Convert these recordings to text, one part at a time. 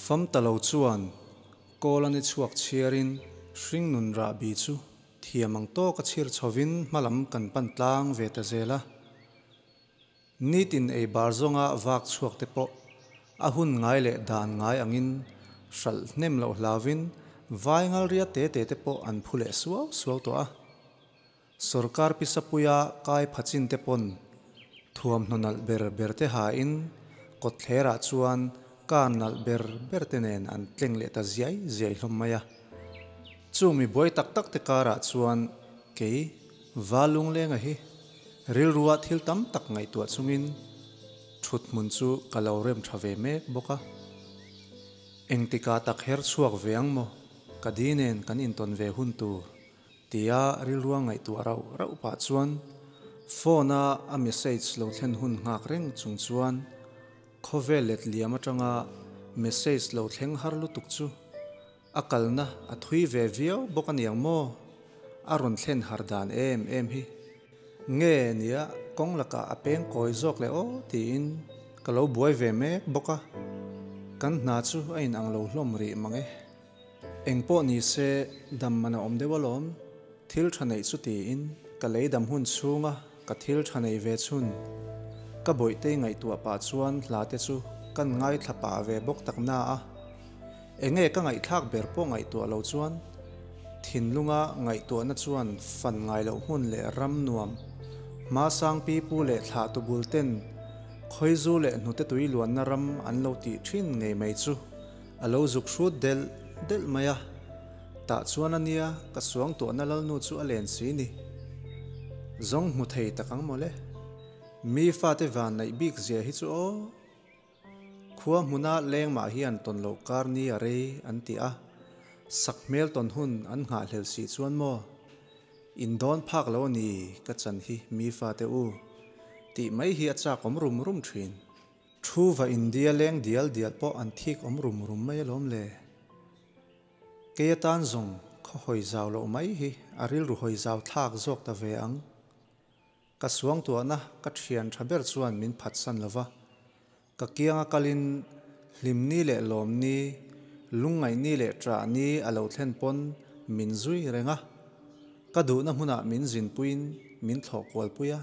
Fam ta lo chuan kawl a ni chhuak chhiarin hringnun rahbi chu thiam ang tawka chhir chhovin hmalam kan pan tlang ve ta zel a. Nitin ei bar zawnga vak chhuak te pawh a hun ngai leh dan ngai angin hralh hnem loh hlauvin vai ngalria te te te pawh an phu leh suau suau tawh a. Sorkar pisapuia kai phachin te pawn thuamhnaw nalh ber ber te hain kawtthlerah chuan car nalh ber ber te nen an tleng leh ta ziai ziai hlawm mai a. Chung mi buai tak tak te karah chuan kei Val Lunglenga hi rilrua thil tam tak ngaihtuah chungin thut hmun chu ka lo rem tha ve mek bawk a. Engtikah tak her chhuak ve ang maw ka di nen kan intawn ve hun tur Tia rilrua ngaihtuah rauh rauh pah chuan phone a a message lo thlen hun nghak reng chung chuan khawvel let liam atanga message lo thleng har lutuk chu a kalna a thui ve viau bawk aniang maw? A rawn thlen har dan em em hi nge nia kawng lakah a peng kawi zawk leh aw tiin ka lo buai ve mek bawk a, kan hna chu a inang lo hlawm rih mang e. Eng pawh ni se, dam man a awm deuh alawm, thil tha neih chu tiin ka lei dam hun chhunga ka thil tha nei ve chhun. Ka bawihtei ngaihtuah pah chuan hla te chu kan ngaithla pah ve bawk tak na a. Enge ka ngaihthlak ber pawh ngaihtuah lo chuan thinlunga ngaihtuahna chuan fan ngai loh hmun leh ram nuam, hmasang pipu leh thlah tubul ten khawizu leh hnute tui luanna ram an lo tih thin ngei mai chu. A lo zuk hrut delh delh mai a, tah chuan a nia ka suang tuahna lalnu chu a len si ni. Zawng hmu thei tak ang mawle. Mi fate van naih bik zia hi chu aw. Khua hmuna leng mah hian tawn loh kar ni a rei an ti a, sak hmel tawn hun an nghahhlel si chuan maw. In dawn phak lo a ni ka chan hi mi fate u. Tih mai hi a chak awm rum rum thin. Thu va India leng dial dial pawh an thik awm rum rum mai alawm le. Kei atan zawng khaw hawi zau loh mai hi a rilru hawi zau thlak zawk ta ve ang. Ka suangtuahna ka thian tha ber chuan min phatsan lova, ka kianga kalin hlimni leh lawmni, lungngaihni leh ṭahni a lo thlen pawn min zui reng a. Ka duhna hmunah min zinpuiin min thlawh kualpui a,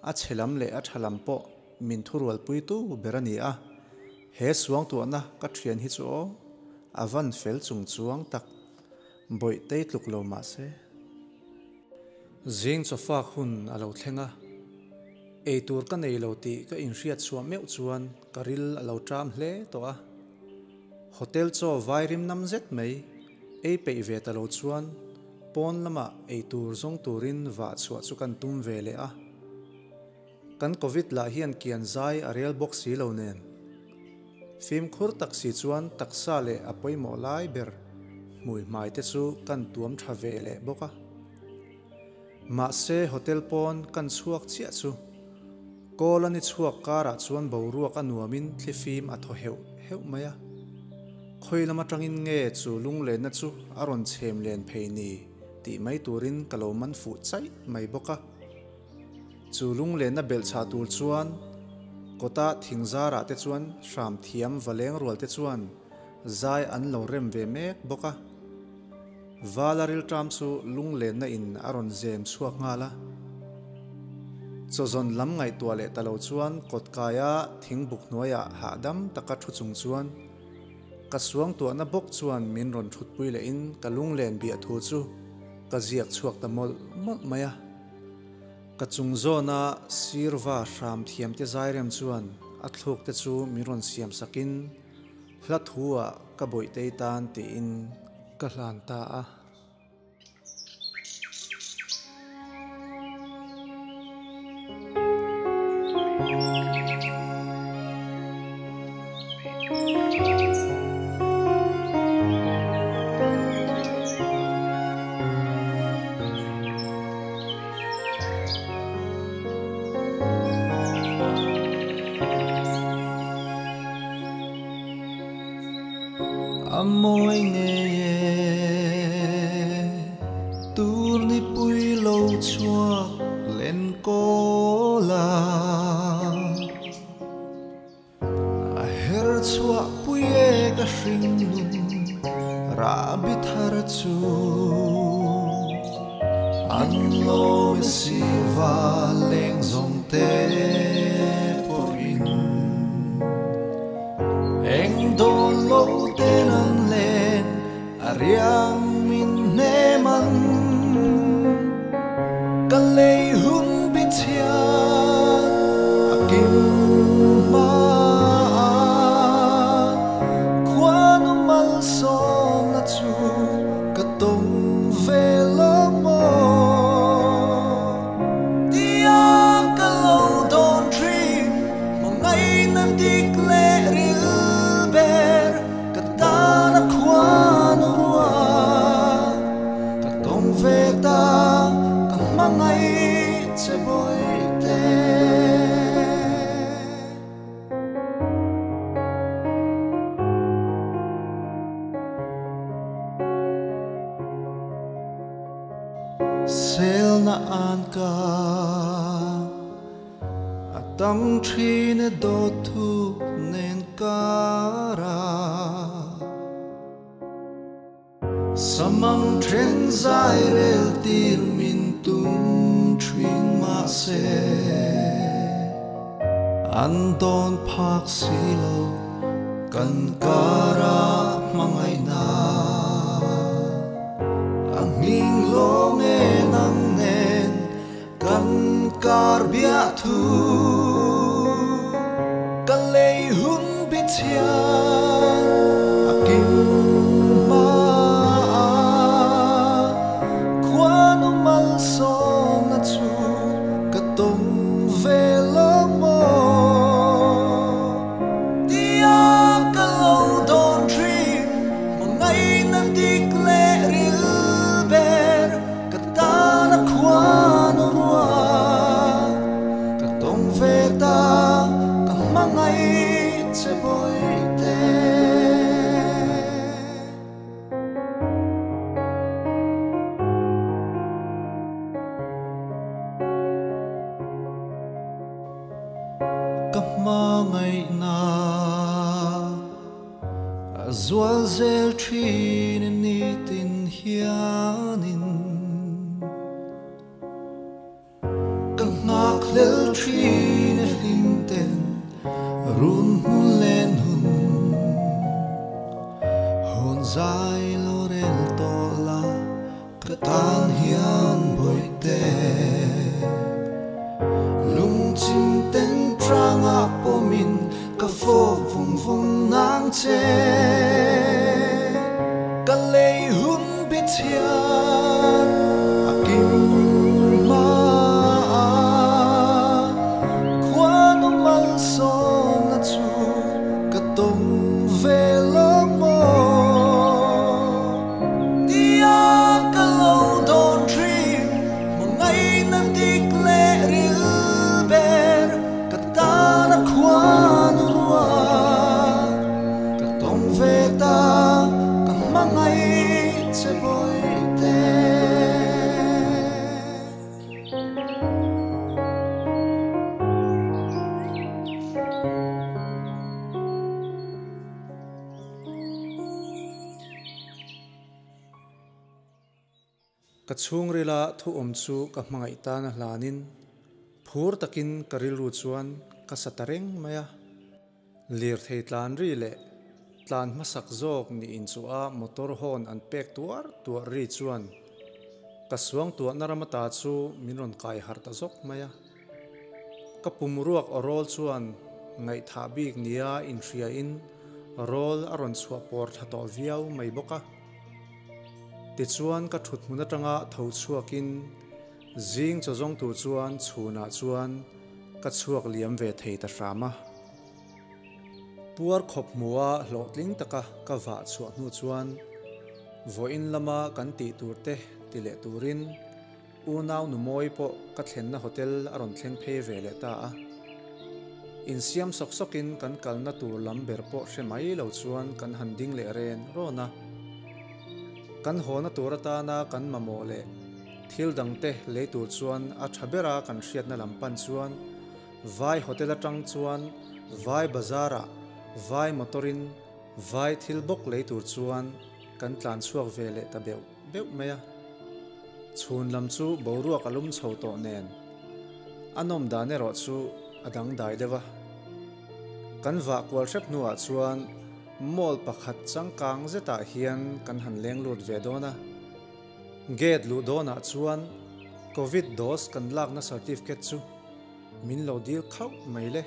a chhe lam leh a tha lam pawh min thurualpuitu ber a ni a, he suangtuahna ka thian hi chu aw, a van fel chung chuang tak, Bawihtei tluk lo mah se. Zing chawfak hun a lo thleng a, eitur ka nei lo tih ka inhriat chhuah meuh chuan ka ril a lo ṭam hle tawh a. Hotel chaw vai rim nam zet mai ei peih ve ta lo chuan pawn lamah eitur zawng turin vah chhuah chu kan tum ve leh a. Kan Covid lah hian kian zai a rel bawk si lo nen. Fimkhur tak si chuan taksa leh a pawimawh lai ber hmui hmai te chu kan tuam tha ve leh bawk a. Mahse hotel pawn kan chhuak chiah chu kawl a ni chhuak karah chuan boruak a nuamin thlifim a thaw heuh heuh mai a. Khawi lam atangin nge chu lunglenna chu a rawn chhem len phei ni tih mai turin ka lo man fuh chaih mai bawk a. Chu lunglenna belhchhah tur chuan kawta thing zarah te chuan hram thiam va leng rual te chuan zai an lo rem ve mek bawk a. Vala rilṭam chu lunglenna in a rawn zem chhuak nghal a. Chawzawn lam ngaihtuah leh ta lo chuan kawtkaia thingbuk hnuaiah hahdam taka thu chung chuan ka suangtuahna bawk chuan min rawn thutpui lehin ka lunglen biah thu chu ka ziak chhuak ta mawlh mawlh mai a. Ka chung zawna sirva hram thiamte zairem chuan a thluk te chu min rawn siam sakin hla thu ah ka bawihtei tan tiin ka hlan ta a. A mawi ngei e, tur nipui lo chhuak len kawl a. A her chhuah pui e ka Hringnun rahbi thar chu An lawm e si va leng zawng te pawhin Eng dawn lo ten an len a riang min hnem ang Ka lei hun bi chhiat a kim hma a Khuanu malsawmna chu ka tawng ve lo maw? Tia ka lo dawn thin hmangaihna dik leh ril ber ka tana khuanu ruah ka tawng ve ta ka hmangaih che bawihte. Selna an ka a tam thin e dawt thu nen kara. Samang then zai rel tir min tum thin mahse an dawn phak si lo kan kara hmangaihna a hming lawng e nang nen kan kar biah thu ka lei hun bi chhiat a kim hma a khuanu malsawmna chu ka tawng ve lo maw? Tia ka lo dawn thin hmangaihna dik leh ril ber ka tana khuanu ruah ka tawng ve ta ka hmangaih che bawihte. Ka hmangaihna a zual zel thin nitin hianin ka nghak hlel thin e hlim ten run hmun len hun hawn zai lo rel tawh la ka tan hian bawihte lungchim ten tlanga pawmin ka fawk vawng vawng nang che ka lei hun bi chhiat a kim hma a khuanu malsawmna chu ka tawng ve lo maw? Tia ka lo dawn thin hmangaihna dik leh ril ber ka tana khuanu ruah ka tawng ve ta ka hmangaih che bawihte. Ka chhungrila thu awm chu ka hmangaih tana hlanin phur takin ka rilru chuan ka sa ta reng mai a. Lirthei tlan ri leh tlan hmasak zawk niin chu a motor horn an pek tuar tuar ri chuan ka suangtuahna ram ata chu min rawn kai harh ta zawk mai a. Ka pum ruak aw rawl chuan ngaihthah bik nia inhriain rawl a rawn chhuah pawr thla tawh viau mai bawk a. Tichuan ka thut hmun atanga tho chhuakin zing chaw zawng tur chuan chhunah chuan ka chhuak liam ve thei ta hram a. Puar khawp hmua hlawhtling taka ka vah chhuah hnu chuan vawiin lama kan tih tur te ti leh turin unau nu mawi pawh ka thlenna hotel a rawn thleng phei ve leh ta a. Insiam sawk sawkin kan kalna tur lam ber pawh hre mai lo chuan kan han ding leh ren rawn a. Kan hawna tur atana kan mamawh leh thil dangte lei tur chuan a tha bera kan hriatna lam pan chuan Vai hotel atang chuan Vai bazar ah Vai motor in Vai thil bawk lei tur chuan kan tlan chhuak ve leh ta beuh beuh mai a. Chhun lam chu boruak a lum chho tawh nen a nawm dan erawh chu a dangdai deuh a. Kan vah kual hrep hnuah chuan mall pakhat changkang zetah hian kan han leng lut ve dawn a. Gate luh dawnah chuan Covid dose kan lakna certificate chu min lo dil khauh mai le.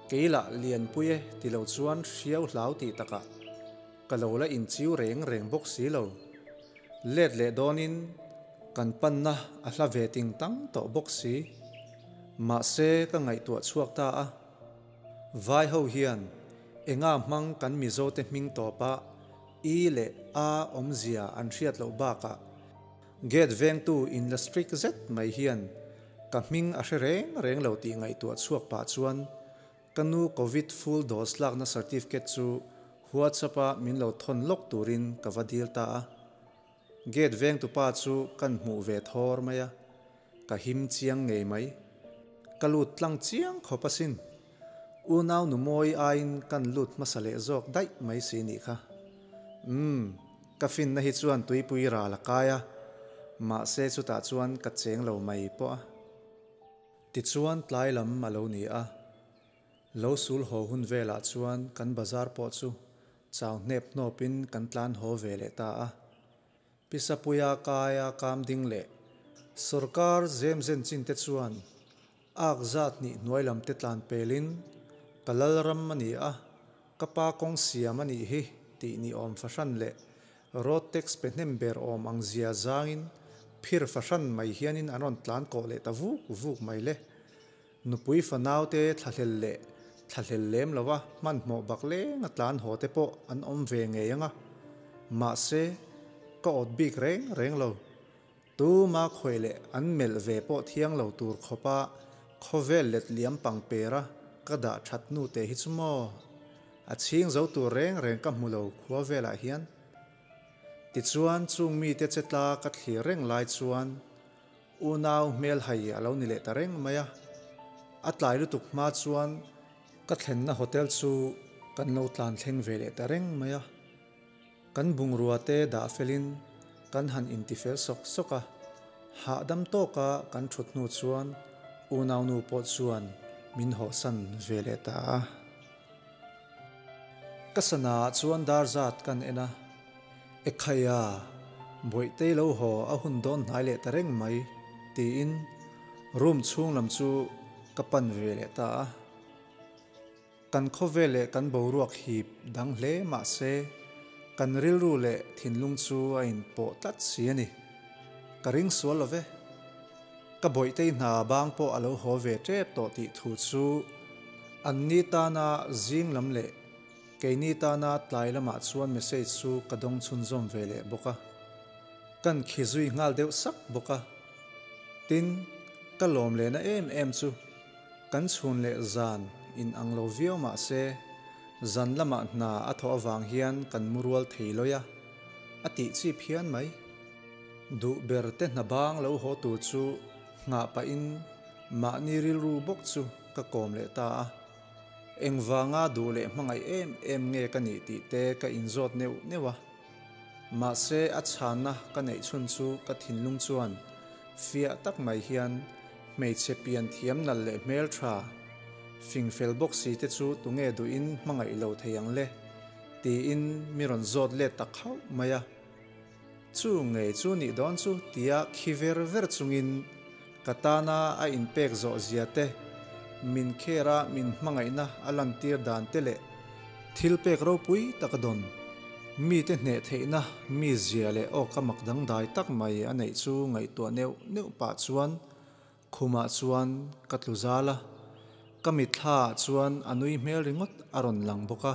Kei lah lianpui e ti lo chuan hriau hlau tih takah ka lo la inchiu reng reng bawk si lo. Let leh dawnin kan panna a hla ve ting tang tawh bawk si. Mahse ka ngaihtuah chhuak ta a. Vai ho hian enga hmang kan Mizote hming tawpa I leh A awmzia an hriat loh bakah Gate vengtu in la strict zet mai hian ka hming a hre reng reng lo tih ngaihtuah chhuak pah chuan ka nu Covid full dose lakna certificate chu WhatsApp a min lo thawn lawk turin ka va dil ta a. Gate vengtu pa chu kan hmuh ve thawr mai a, ka him chiang ngei mai. Ka lut tlang chiang khawp asin. Unau nu mawi aiin kan lut hmasa leh zawk daih mai si nih kha. Umm, ka finna hi chuan tuipui ral a kai a, mahse chutah chuan ka cheng lo mai pawh a. Tichuan tlai lam a lo ni a, lo sul haw hun velah chuan kan bazar pawh chu chau hnep hnawpin kan tlan haw ve leh ta a. Pisapuia kaia kam ding leh sawrkar zem zen chin te chuan Ak zat hnih hnuai lam te tlan pelin, Ka lal ram a ni a, ka pa kawng siam a nih hi tih ni awm fahran leh road tax pe hnem ber awm ang zia zangin phir fahran mai hianin an rawn tlan kawh leh ta vuk vuk mai le. Nupui fanau te thlahlel leh thlahlel lem lova hmanhmawh bak leng a tlan haw te pawh an awm ve ngei ang a, mahse ka awt bik reng reng lo. Tuma khawih leh an melh ve pawh thiang lo tur khawpa khawvel let liam pang pera ka dah that nu te hi chu maw? A chhing zo tur reng reng ka hmu lo khua velah hian. Tichuan chung mite che tla ka thlir reng lai chuan unau hmelhai a lo ni leh ta reng mai a. A tlai lutuk hma chuan ka thlenna hotel chu kan lo tlan thleng ve leh ta reng mai a. Kan bungrua te dah felin kan han intifel sawk sawk a, hahdam tawka kan thut hnu chuan unaunu pawh chuan min hawhsan ve leh ta a. Ka sana ah chuan dar zat kan en a, Ekhaia, Bawihtei lo haw a hun dawn hnai leh ta reng mai tiin room chhung lam chu ka pan ve leh ta a. Kan khawvel leh kan boruak hip dang hle mah se, kan rilru leh thinlung chu a inpawh tlat si a ni. Ka ring sual lo ve. Ka bawihtei hna bang pawh a lo haw ve tep tawh tih thu chu anni tana zing lam leh keini tana tlai lamah chuan message chu ka dawng chhunzawm ve leh bawk a. Kan khi zui nghal deuh sak bawk a. Tin, ka lawm lehna em em chu Kan chhun leh zan in ang lo viau mah se, zan lamah hna a thawh avang hian kan mu rual thei lawi a, a tih chi phian mai. Duh ber te hna bang lo haw tur chu nghah pahin mahni rilru bawk chu ka kawm leh ta a. Engvanga duh leh hmangaih em em nge ka nih tih te ka inzawt neuh neuh a. Mahse a chhanna ka neih chhun chu ka thinlung chuan fiah tak mai hian hmeichhe pian thiam nalh leh hmeltha, fing fel bawk si te chu tunge duhin hmangaih lo thei ang le? tiin mi rawn zawt let ta khauh mai a. Chu ngei chu nih dawn chu tia khi ver ver chungin ka tana a inpek zawh zia te, min khera min hmangaihna a lantir dan te leh thil pek ropui tak a dawn. Mite hneh theihna mi zia leh awka mak dangdai tak mai a neih chu ngaihtuah neuh neuh pah chuan khumah chuan ka tlu zal a, ka mitthla ah chuan a nui hmel ringawt a rawn lang bawk a.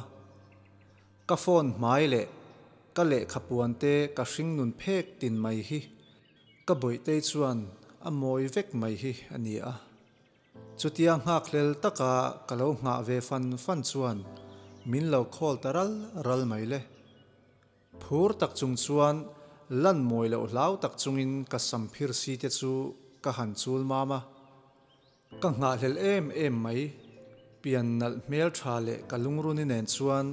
Ka phone hmai leh ka lehkha puan te ka hring nun phek tin mai hi ka bawihtei chuan a mawi vek mai hi a ni a. Chutia nghakhlel taka ka lo nghah ve fan fan chuan min lo call ta ral ral mai le. Phur tak chung chuan lan mawi loh hlau tak chungin ka sam phir si te chu ka han chul mam a. Ka nghahhlel em em mai, pian nalh hmel tha leh ka lungruni nen chuan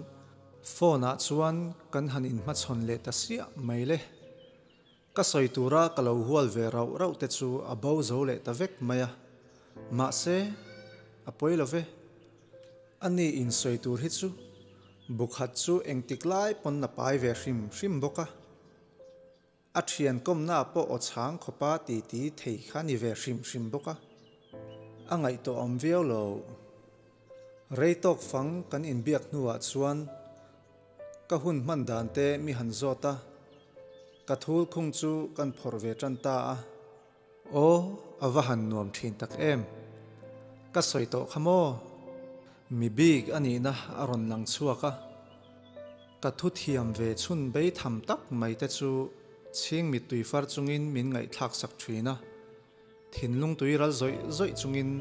Phone ah chuan kan han inhmachhawn leh ta siah mai le. Ka sawi tura ka lo hual ve rauh rauh te chu a bo zo leh ta vek mai a. Mahse, a pawi lo ve. Ani insawi tur hi chu bukhat chu engtik lai pawn a pai ve hrim hrim bawk a. A thian kawmna pawh aw chhang khawpa titi thei kha ni ve hrim hrim bawk a. A ngaihtuah awm viau lo. Rei tawk fang kan inbiak hnuah chuan ka hun hman dan te mi han zawt a, ka thul khung chu kan phawrh ve tan ta a. Aw, a va han nuam thin tak em! Ka sawi tawh kha maw? Mi bik a nihna a rawn lang chhuak a. Ka thu thiam ve chhun bei tham tak mai te chu chhing mittui far chungin min ngaihthlak sak thin a. Thinlung tui ral zawih zawih chungin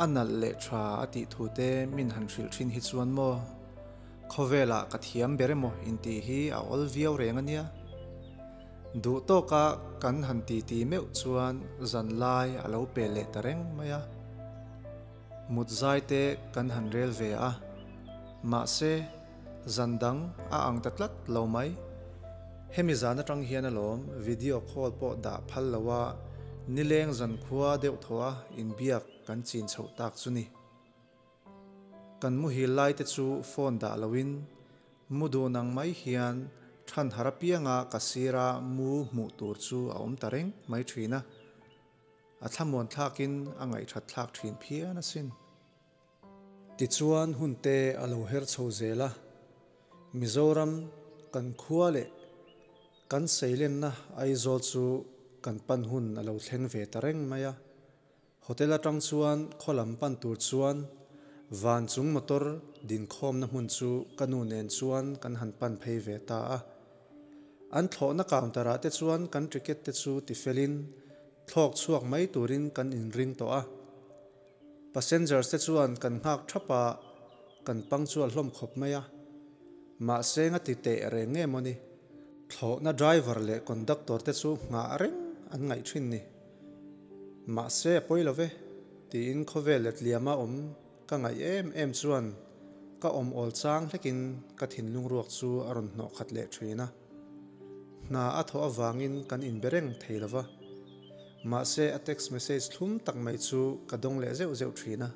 a nalh leh tha a tih thu te min han hrilh thin hi chuan maw? Khawvelah ka thiam ber emaw intih hi a awl viau reng a nia. Duh tawka kan han titi meuh chuan zan lai a lo pel leh ta reng mai a. Mut zai te kan han rel ve a. Mahse, zan dang a ang ta tlat lo mai. Hemi zan atang hian alawm video call pawh dah phal lo a, nileng zankhua deuh thaw a inbiak kan chin chhoh tak chu ni. Kan muhil lai te chu phone dah loin mu dun ang mai hian than har apianga ka sira mu hmuh tur chu a awm ta reng mai thin a. A thlamuan thlakin a ngaihthat thlak thin phian asin. Tichuan hun te a lo her chho zel a, Mizoram kan khua leh kan seilenna Aizawl chu kan pan hun a lo thleng ve ta reng mai a. Hotel atang chuan khaw lam pan tur chuan van chung motor dinkhawmna hmun chu ka nu nen chuan kan han pan phei ve ta a. An thlawhna counter ah te chuan kan ticket te chu tifelin thlawk chhuak mai turin kan inring tawh a. Passengers te chuan kan nghak thap a, kan punctual hlawm khawp mai a. Mahse nga ti teh reng nge mawni? Thlawhna driver leh conductor te chu nghah reng an ngaih thin ni. Mahse a pawi lo ve, tiin khawvel letliama awm ka ngaih em em chuan ka awm awl chang hlekin ka thinlung ruak chu a rawn hnawh khat leh thin a. Hna a thawh avangin kan inbe reng thei lo va. Mahse a text message thlum tak mai chu ka dawng leh zeuh zeuh thin a.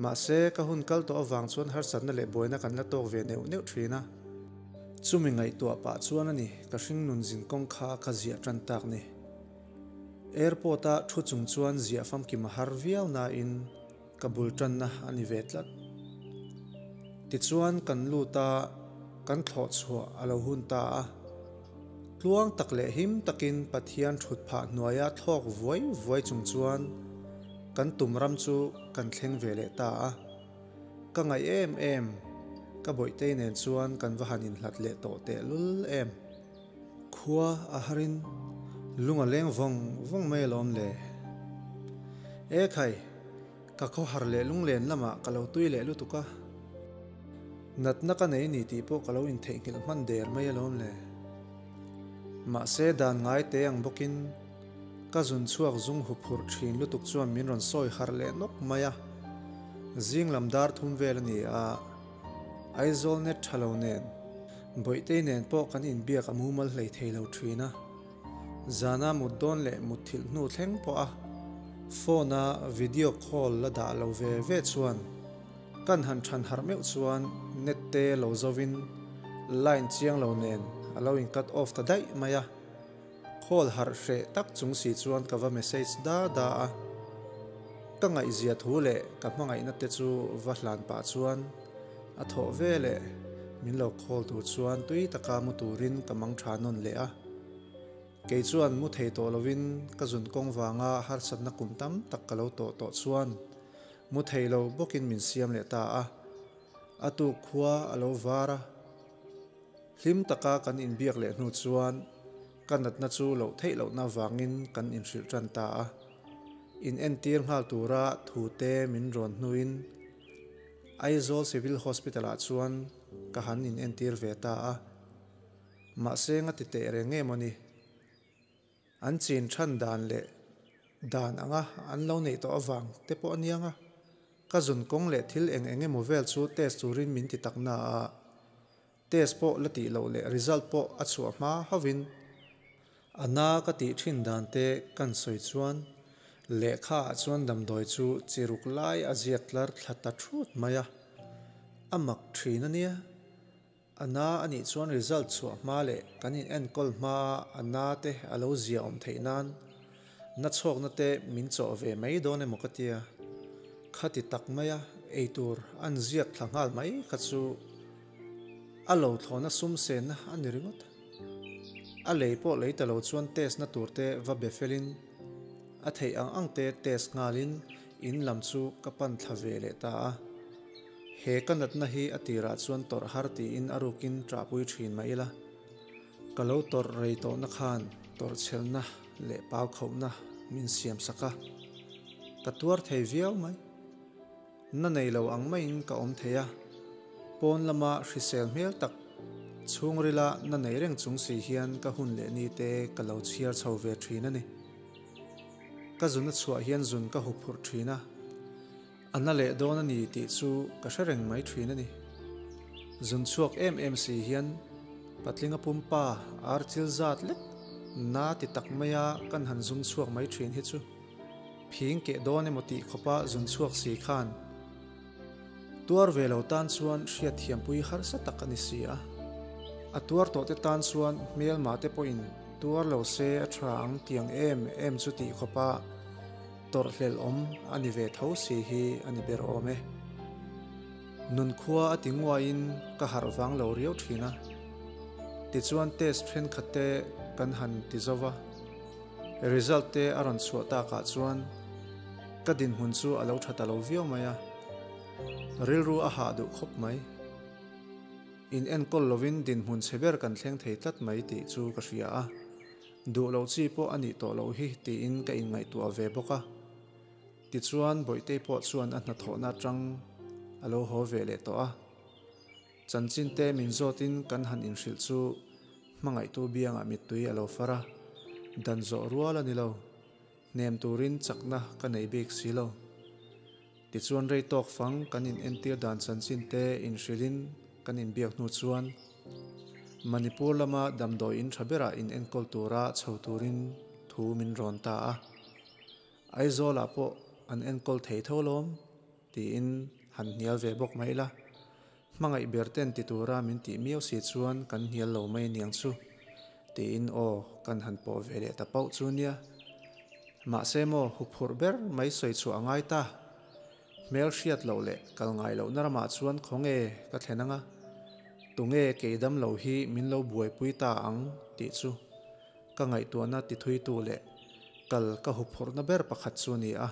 Mahse ka hun kal tawh avang chuan harsatna leh buaina kan la tawk ve neuh neuh thin a. Chumi ngaihtuah pah chuan a ni ka hringnun zin kawng kha ka ziah tan tak ni. Airport a thu chung chuan ziah famkim a har viau nain ka bul tanna a ni ve tlat. Tichuan kan lut a, kan thlawh chhuah a lo hun ta a. Tluang tak leh him takin Pathian thut phah hnuaia thlawk vuai vuai chung chuan kan tum ram chu kan thleng ve leh ta a. Ka ngaih em em, ka bawihtei nen chuan kan va han inhlat leh tawh tehlul em. Khua a harin lung a leng vawng vawng mai alawm le. E khai, ka khawhar leh lunglen lamah ka lo tui leh lutuk a. Natna ka nei ni tih pawh ka lo intheihnghilh hman der mai alawm le. Mahse dan ngai te ang bawkin ka zun chhuak zung huphurh thin lutuk chuan min rawn sawi harh leh nawk mai a. Zing lam dar thum vel a ni a. Aizawl net tha lo nen, Bawihtei nen pawh kan inbiak a mumal hlei thei lo thin a. Zana mut dawn leh mut thilh hnu thleng pawh a phone a video call la dah lo ve ve chuan kan han than harh meuh chuan net te lo zovin line chiang lo nen a lo in cut off ta daih mai a. Call harh hreh tak chung si chuan ka va message da da a, ka ngaihzia thu leh ka hmangaihna te chu va hlan pah chuan a thawh ve leh min lo call tur chuan tui taka mu turin ka mang tha nawn leh a. Kei chuan mu thei tawh lovin ka zun kawng vanga harsatna kum tam tak ka lo tawh tawh chuan mu thei lo bawkin min siam leh ta a, a tuk khua a lo var a. Hlim taka kan inbiak leh hnu chuan ka natna chu loh theih lohna vangin kan inhrilh tan ta a. In entir nghal tura thute min rawn hnuin Aizawl Civil Hospital-ah chuan ka han in entir ve ta a. Mahse nga ti teh reng nge mawni? An chin than dan leh dan anga an lo neih tawh avang te pawh a niang a. Ka zun kawng leh thil eng eng emaw vel chu test turin min ti tak na a, test pawh la tih loh leh result pawh a chhuah hma hauhin A na ka tih thin dan te kan sawi chuan lehkha ah chuan damdawi chu chi ruk lai a ziak tlar thla ta thut mai a, a mak thin a nia. A na a nih chuan result chhuah hma leh kan in enkawl hma a na te a lo zia awm theih nan na chhawkna te min chawh ve mai dawn emaw ka tia. Khati tak maia eitur an ziak thla nghal mai kha chu a lo thlawhna sum senna a ni ringawt. A lei pawh lei ta lo chuan test na tur te va be felin a theih ang ang te test nghalin in lam chu ka pan thla ve leh ta a. He ka natna hi a tirah chuan tawrh har tiin a rukin ṭahpui ṭhin mah ila, ka lo tawrh rei tawhna khan tawrhchhelna leh pau khauhna min siam sak a, ka tuar thei viau mai. Na nei lo ang maiin ka awm thei a, pawn lama hrisel hmel tak chhungrila na nei reng chung si hian ka hun leh ni te ka lo chhiar chho ve ṭhin a ni. Ka zun a chhuah hian zun ka huphurh ṭhin a. A na leh dawn a ni tih chu ka hre reng mai thin a ni. Zun chhuak em em si hian patlinga pumpa ar chil zat lek na ti tak maia kan han zung chhuak mai thin hi chu phing keh dawn emaw tih khawpa zun chhuak si khan tuar ve lo tan chuan hriatthiampui harsa tak a ni si a. A tuar tawhte tan chuan hmelma te pawhin tuar lo se a tha ang tiang em em chu tih khawpa Tawrhhlelh awm a ni ve tho si hi a ni ber awm e. Nunkhua a ti nguaiin ka harh vang lo riau thin a. Tichuan test thenkhat te kan han ti zo va, result te a rawn chhuah takah chuan ka dinhmun chu a lo tha ta lo viau mai a, rilru a hah duh khawp mai. In enkawl lovin dinhmun chhe ber kan thleng thei tlat mai tih chu ka hria a. Duh loh chi pawh a nih tawh loh hi tiin ka inngaihtuah ve bawk a. Tichuan Bawihtei pawh chuan a hnathawhna atang a lo haw ve leh tawh a. Chanchin te min zawtin kan han inhrilh chu hmangaihtu biangah mittui a lo far a, dan zawh rual a ni lo. Hnem turin chakna ka nei bik si lo. Tichuan rei tawk fang kan in entir dan chanchin te inhrilhin kan inbiak hnu chuan Manipur lama damdawi in tha berah in enkawl tura chho turin thu min rawn ta a. Aizawlah pawh an enkawl thei tho lawm tiin han hnial ve bawk mai ila. Hmangaih ber ten ti tura min tih miau si chuan kan hnial lo mai aniang chu tiin aw kan han pawh ve leh ta pauh chu nia. Mahse maw huphurh ber mai sawi chhuah a ngai ta. Hmel hriat loh leh kal ngai lohna ramah chuan khawnge ka thlen anga tunge kei dam lo hi min lo buaipui ta ang tih chu ka ngaihtuahna tithuitu leh kal ka huphurhna ber pakhat chu a ni a.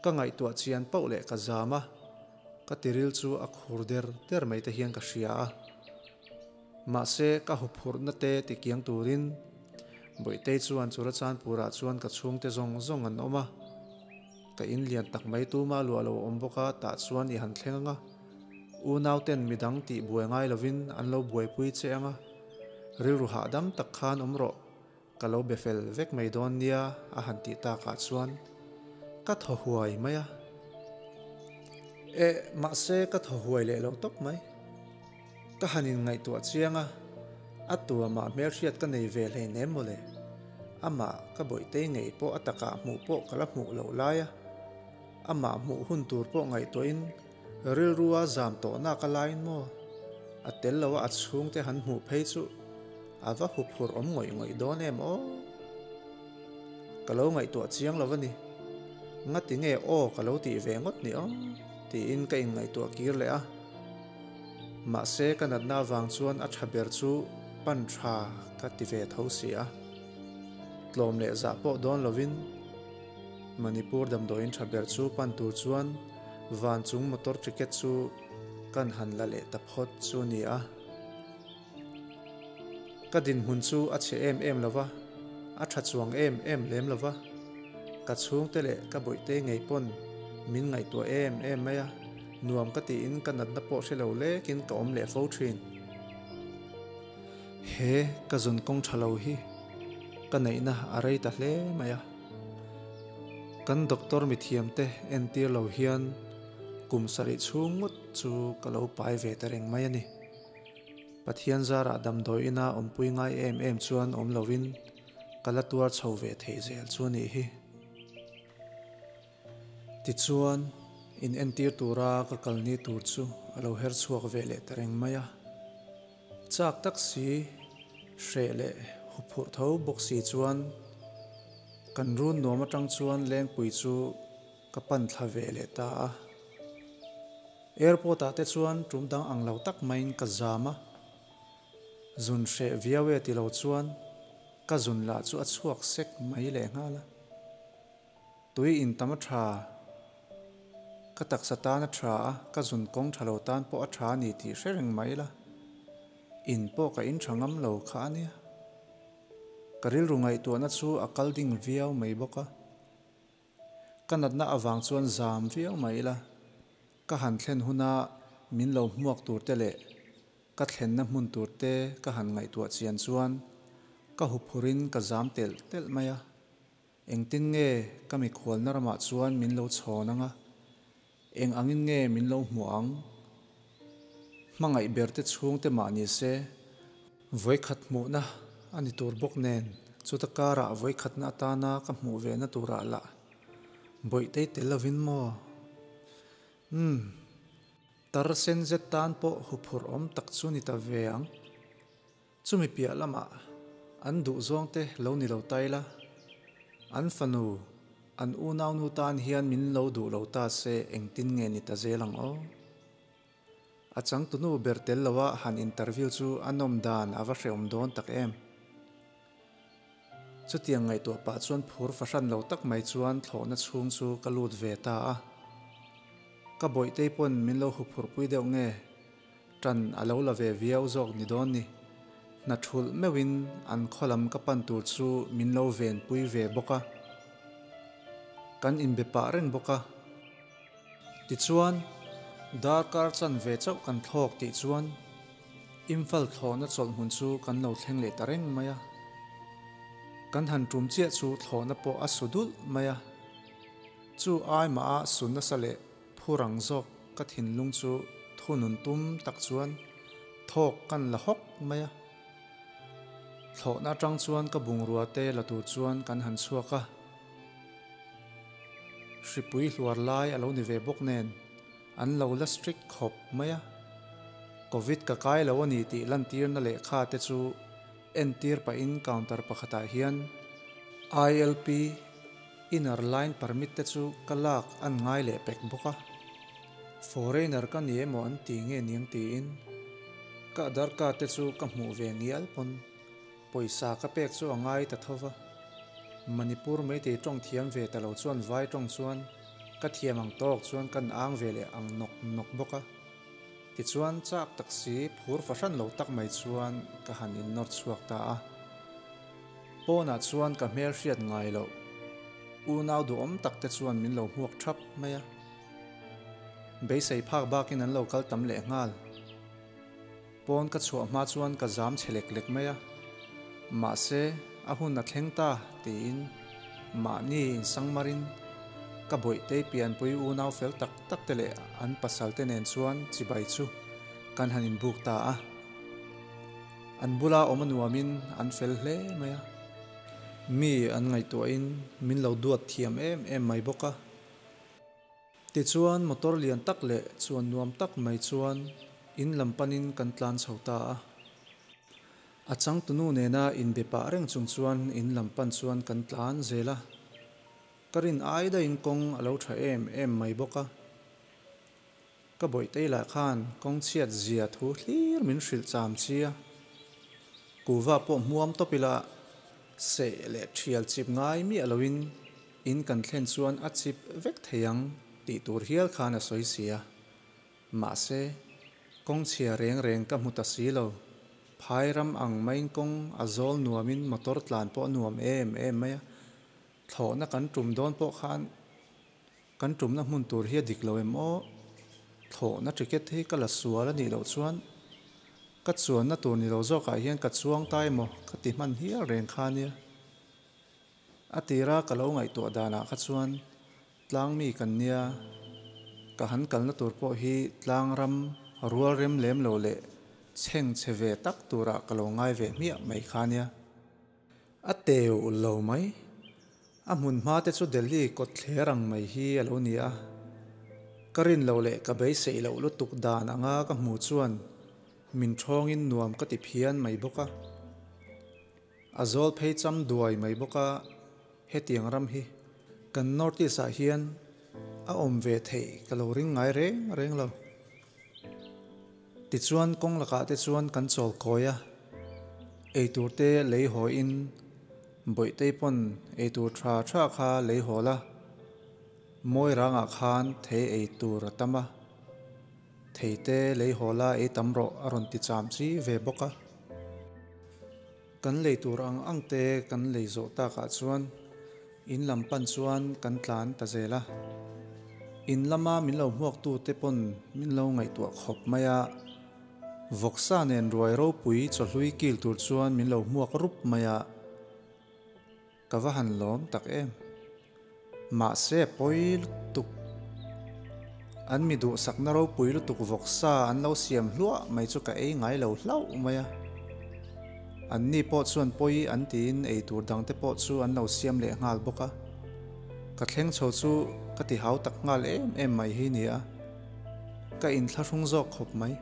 Ka ngaihtuah chian pauh leh ka zam a, ka tiril chu a khur der der mai te hian ka hria a. Mahse, ka huphurhna te tikiang turin Bawihtei chuan Churachanpurah chuan ka chhungte zawng zawng an awm a. Ka in lian tak mai tuma luah lo awm bawk a, tah chuan i han thleng ang a. Unauten midang tih buai ngai lovin an lo buaipui che ang a, rilru hahdam tak khan awm rawh. Ka lo be fel vek mai dawn nia a han tih takah chuan ka thaw huai mai a. Eh, mahse ka thaw huai leh lo tawp mai. Ka han inngaihtuah chiang a, a tuamah hmelhriat ka nei ve hleinem mawle. Amah ka bawihtei ngei pawh a takah hmuh pawh ka la hmuh loh lai a. Amah hmuh hun tur pawh ngaihtuahin Rilrua zam tawhna ka lain maw? A tel lo a a chhungte han hmuh phei chu a va huphurh awm ngawih ngawih dawn em aw? Ka lo ngaihtuah chiang lo a ni. Ngati nge aw ka lo tih ve ngawt ni aw? tiin ka inngaihtuah kir leh a. Mahse ka natna avang chuan a tha ber chu pan tha ka ti ve tho si a. Tlawm leh zah pawh dawn lovin Manipur damdawiin tha ber chu pan tur chuan Van chung motor ticket chu kan han la leh ta phawt chu a ni a. Ka dinhmun chu a chhe em em lo va, a tha chuang em em lem lo va. Ka chhungte leh ka bawihte ngei pawn min ngaihtuah em em mai a, nuam ka tiin ka natna pawh hre lo lekin ka awm leh fo thin. He ka zun kawng tha lo hi ka neihna a rei ta hle mai a. Kan doctor mithiamte entir lo hian kum sarih chhung ngawt chu ka lo pai ve ta reng mai a ni. Pathian zarah damdawi ina awmpui ngai em em chuan awm lovin ka la tuar chho ve thei zel chu a nih hi. Tichuan, in entir tura ka kalni tur chu a lo her chhuak ve leh ta reng mai a. Chak tak si, hreh leh huphurh tho bawk si chuan kan run nuam atang chuan Lengpui chu ka pan thla ve leh ta a. Airport ah te chuan tum dang ang lo tak maiin ka zam a, zun hreh viau e ti lo chuan ka zun lah chu a chhuak sek mai leh nghal a. Tui in tam a tha, ka taksa tan a tha a, ka zun kawng tha lo tan pawh a tha a ni tih hre reng mai la, in pawh ka in tha ngam lo kha a nia. Ka rilru ngaihtuahna chu a kal ding viau mai bawk a. Ka natna avang chuan zam viau mai ila, ka han thlen huna min lo hmuak tur te leh ka thlenna hmun tur te ka han ngaihtuah chian chuan ka huphurin ka zam telh telh mai a. Engtin nge ka mikhualna ramah chuan min lo chhawn ang a? Eng angin nge min lo hmuh ang? Hmangaih berte chhungte mah ni se, vawikhat hmuhna a ni tur bawk nen chuta karah vawikhatna atana ka hmuh vehna turah lah Bawihtei tel lovin maw? Umm, tar sen zet tan pawh huphurh awm tak chu ni ta ve ang. Chumi piah lamah an duhzawngte lo ni lo ta ila, an fanu, an unaunu tan hian min lo duh lo ta se engtin nge ni ta zel ang aw? A changtunu ber tel loa han interview chu a nawm dan a va hrehawm dawn tak em. Chutiang ngaihtuah pah chuan phur fahran lo tak mai chuan thlawhna chhung chu ka lut ve ta a. Ka bawihtei pawn min lo huphurhpui deuh nge? Ṭan a lo la ve viau zawk ni dawn ni. Hna ṭhulh meuhin an khaw lam ka pan tur chu min lo venpui ve bawk a. Kan inbe pah reng bawk a. Tichuan, darkar chanve chauh kan thlawk tih chuan Imphal thlawhna chawlhhmun chu kan lo thleng leh ta reng mai a. Kan han ṭum chiah chu thlawhna pawh a su dulh mai a. Chu ai mah a su nasa leh Phu rang zawk ka thinlung chu thunun tum tak chuan thawk kan la hawk mai a. Thlawhna atang chuan ka bungrua te la tur chuan kan han chhuak a. Hripui hluar lai a lo ni ve bawk nen an lo la strict khawp mai a. Covid ka kai lo a ni tih lantirna lehkha te chu entir pahin counter pakhatah hian ILP, Inner line permit te chu ka lak an ngai leh pek bawk a, foreigner ka ni emaw an ti nge niang tiin ka Aadhar card te chu ka hmuh ve ngial pawn pawisa ka pek chu a ngai ta tho va. Manipur Meitei tawng thiam ve ta lo chuan vai tawng chuan ka thiam ang tawk chuan kan ang ve leh ang nawk nawk bawk a. Tichuan chak tak si phur fahran lo tak mai chuan ka han innawr chhuak ta a. Pawnah chuan ka hmel hriat ngai loh unau duhawm tak te chuan min lo hmuak thap mai a. Beisei phak bakin an lo kal tam leh nghal. Pawn ka chhuah hma chuan ka zam chhe lek lek mai a. Mahse, a hun a thleng ta tiin mahni insangmarin ka bawihtei pianpui unau fel tak tak te leh an pasal te nen chuan chibai chu kan han inbuk ta a. An bula awm a nuamin an fel hle mai a. Mi an ngaihtuahin min lo duat thiam em em mai bawk a. Tichuan motor lian tak leh chuan nuam tak mai chuan in lam panin kan tlan chho ta a. A changtunu nena inbe pah reng chung chuan in lam pan chuan kan tlan zel a. Ka rin ai daihin kawng a lo tha em em mai bawk a. Ka bawihtei lah khan kawng chhiat zia thu hlir min hrilh cham chi a, kuva pawh hmuam tawp ila seh leh thial chip ngai miah loin in kan thlen chuan a chip vek thei ang tih tur hial khan a sawi si a. Mahse, kawng chhia reng reng ka hmu ta si lo. Phai ram ang maiin kawng a zawl nuamin motor tlan pawh a nuam em em mai a, thlawhna kan tum dawn pawh khan Kan tumna hmun tur hi a dik lo em aw? Thlawhna ticket hi ka la sual a nih loh chuan ka chuanna tur ni lo zawkah hian ka chuang ta emaw ka ti hman hial reng kha nia. A tira ka lo ngaihtuah danah kha chuan Tlang mi kan nia, ka han kalna tur pawh hi tlang ram rual rem lem lo leh chheng chhe ve tak turah ka lo ngai ve hmiah mai kha nia. A teu lo mai. A hmun hma te chu Delhi kawtthler ang mai hi a lo ni a. Ka rin loh leh ka beiseih loh lutuk dan anga ka hmuh chuan min thawngin nuam ka ti phian mai bawk a. A zawl phei cham duai mai bawk a, hetiang ram hi kan North East ah hian a awm ve theih ka lo ring ngai reng reng lo. Tichuan kawng lakah te chuan kan chawl kawi a, eitur te lei haw in Bawihtei pawn eitur tha tha kha lei haw la, mawi rangah khan thei eitur a tam a, thei te lei haw la ei tam rawh a rawn ti cham chi ve bawk a. Kan lei tur ang ang te kan lei zawh takah chuan in lam pan chuan kan tlan ta zel a. In lama min lo hmuaktu te pawn min lo ngaihtuah khawp mai a. Vawksa nen ruai ropui chawhlui kil tur chuan min lo hmuak rup mai a. Ka va han lawm tak em. Mahse pawi lutuk. An mi duhsakna ropui lutuk vawksa an lo siam hluah mai chu ka ei ngai lo hlauh mai a. Anni pawh chuan pawi an tiin ei tur dangte pawh chu an lo siam leh nghal bawk a. Ka thleng chho chu ka ti hau tak nghal em em mai hi nia. Ka inthlahrung zawk khawp mai.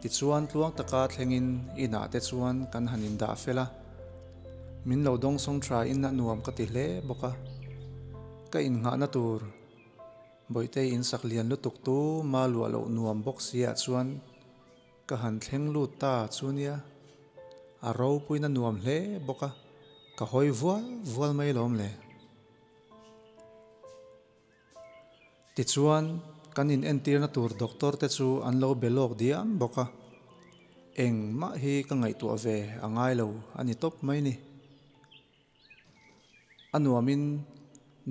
Tichuan tluang taka thlengin inah te chuan kan han indah fel a. Min lo dawngsawng tha in a nuam ka ti hle bawk a. Ka innghahna tur Bawihtei insak lian lutuk tu ma luah loh nuam bawk si ah chuan ka han thleng lut ta chu nia. A ropuina nuam hle bawk a, ka hawi vual vual mai lawm le. Tichuan, kan inentirna tur doctor te chu an lo be lawk diam bawk a, engmah hi ka ngaihtuah ve a ngai lo a ni tawp mai ni. A nuamin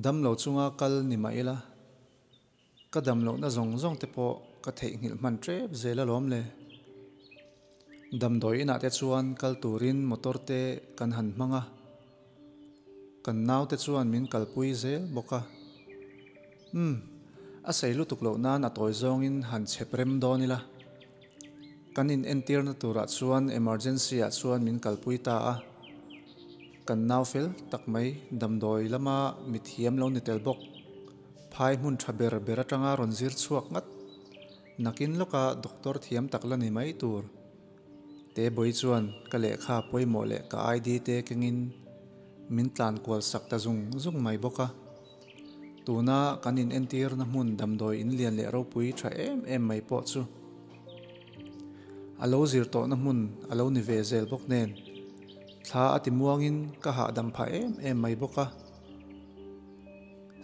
damlo chunga kal ni mah ila, ka damlohna zawng zawng te pawh ka theihnghilh hman tep zel alawm le. Damdawi inah te chuan kal turin motor te kan han hmang a. Kan naute chuan min kalpui zel bawk a. Umm, a sei lutuk loh nan a tawi zawngin han chhep rem dawn ila. Kan in entirna turah chuan emergency ah chuan min kalpui ta a. Kan nau fel tak mai damdawi lama mithiam lo ni tel bawk. Phai hmun tha ber ber atanga rawn zir chhuak ngat. Nakin lawka doctor thiam tak la ni mai tur. Tebawi chuan ka lehkha pawimawh leh ka ID te kengin min tlan kual sak ta zung zung mai bawk a. Tuna kan in entirna hmun damdawi in lian leh ropui tha em em mai pawh chu a lo zir tawhna hmun a lo ni ve zel bawk nen thla a ti muangin ka hahdam phah em em mai bawk a.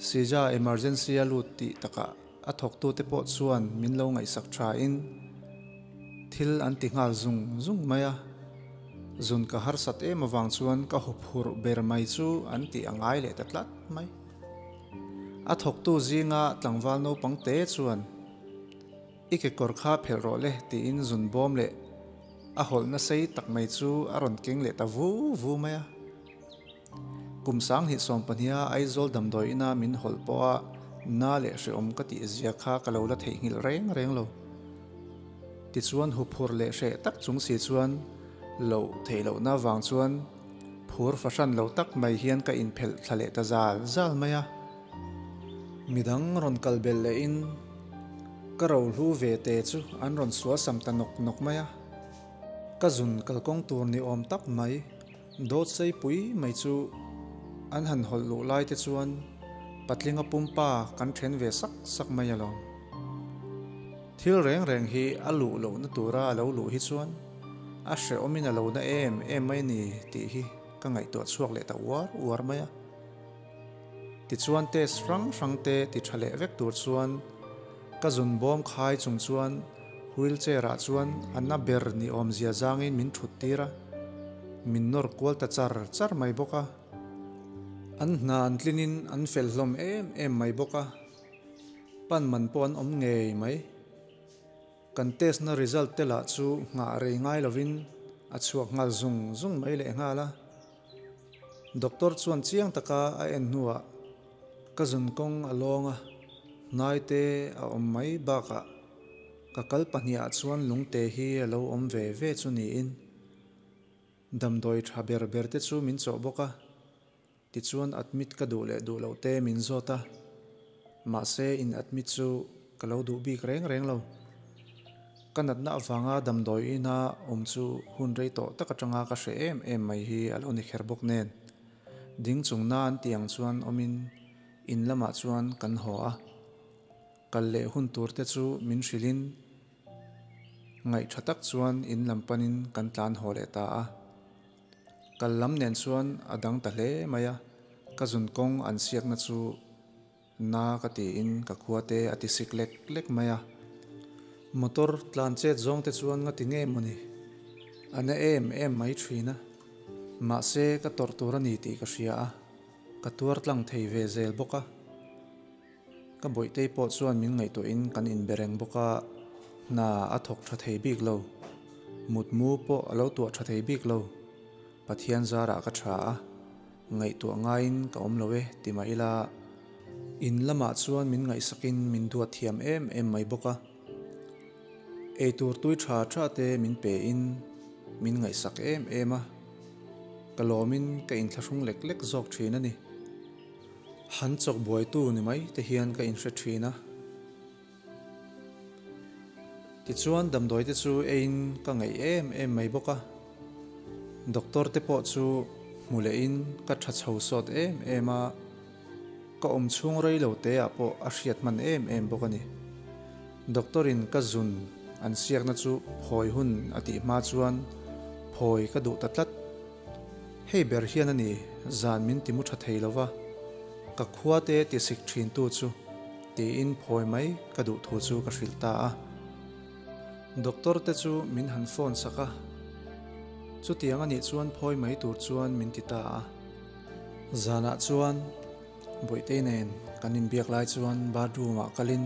Sija emergency a lut tih takah A thawktute pawh chuan min lo ngaihsak thain thil an ti nghal zung zung mai a, zun ka harsat em avang chuan ka huphurh ber mai chu an tih a ngai leh ta tlat mai. A thawktu zinga tlangval naupang te chuan, I kekawr kha phelh rawh le tiin zun bawm leh a hawlhna sei tak mai chu a rawn keng leh ta vu vu mai a. Kum 2020a Aizawl damdawi ina min hawlh pawha na leh hrehawm ka tih zia kha ka lo la theihnghilh reng reng lo. Tichuan huphur leh hreh tak chung si chuan loh theih lohna vang chuan phur fahran lo tak mai hian ka inphelh thla leh ta zal zal mai a. Midang rawn kal belh lehin ka rohlu ve te chu an rawn sualsam ta nawk nawk mai a. Ka zun kalkawng tur ni awm tak mai. Dawt seipui mai chu an han hawlh luh lai te chuan patlinga pumpa kan then ve sak sak mai alawm. Thil reng reng hi a luh lohna tura a lo luh hi chuan a hrehawmin a lo na em em mai a ni tih hi ka ngaihtuah chhuak leh ta uar uar mai a. Tichuan test hrang hrang te ti tha leh vek tur chuan ka zun bawm khai chung chuan wheel chair ah chuan a na ber ni awmzia zangin min thut tir a, min nawr kual ta char char mai bawk a. An hna an tlinin an fel hlawm em em mai bawk a, pan man pawh an awm ngei mai. Kan test na result te lah chu nghah rei ngai lovin a chhuak nghal zung zung mai leh nghal a. Doctor chuan chiang taka a en hnuah. Ka zun kawng a lawng a, hnai te a awm mai bakah ka kal pahnihah chuan lungte hi a lo awm ve ve chu niin damdawi tha ber ber te chu min chawh bawk a. Tichuan admit ka duh leh duh loh te min zawt a, mahse in admit chu ka lo duh bik reng reng lo. Ka natna avanga damdawi ina awm chu hun rei tawh tak atanga ka hre em em mai hi a lo ni kher bawk nen. Ding chung na an tih ang chuan awmin in lamah chuan kan haw a. Kal leh hun tur te chu min hrilhin ngaih tha tak chuan in lam panin kan tlan haw leh ta a. Kal lam nen chuan a dang ta hle mai a, ka zun kawng an siakna chu na ka tiin ka khua te a ti sik lek lek mai a. Motor tlan chet zawng te chuan nga ti nge maw ni? A na em em mai thin a, mahse ka tawrh tur a ni tih ka hria a, ka tuar tlang thei ve zel bawk a. Ka bawihtei pawh chuan min ngaihtuahin kan inbe reng bawk a, hna a thawk tha thei bik lo. Mutmu pawh a lo tuah tha thei bik lo. Pathian zarah ka tha a, ngaihtuah ngaiin ka awm lo e ti mah ila, in lamah chuan min ngaihsakin min duat thiam em em mai bawk a. Eitur tui tha tha te min pe in min ngaihsak em em a, ka lawmin ka inthlahrung lek lek zawk thin a ni. Han chawk buaitu ni mai te hian ka inhre thin a. Tichuan damdawi te chu eiin ka ngaih em em mai bawk a. Doctor te pawh chu hmu lehin ka tha chho sawt em em a, ka awm chhung rei lo te ah pawh a hriat hman em em bawk a ni. Doctor in ka zun an siakna chu phawi hun a tih hma chuan phawi ka duh ta tlat. Hei ber hian a ni zan min ti mu tha thei lo va, ka khua te ti sik thin tu chu tiin phawi mai ka duh thu chu ka hrilh ta a. Doctor te chu min han phone sak a, chutiang a nih chuan phawi mai tur chuan min ti ta a. Zanah chuan Bawihtei nen kan inbiak lai chuan bathroom ah kalin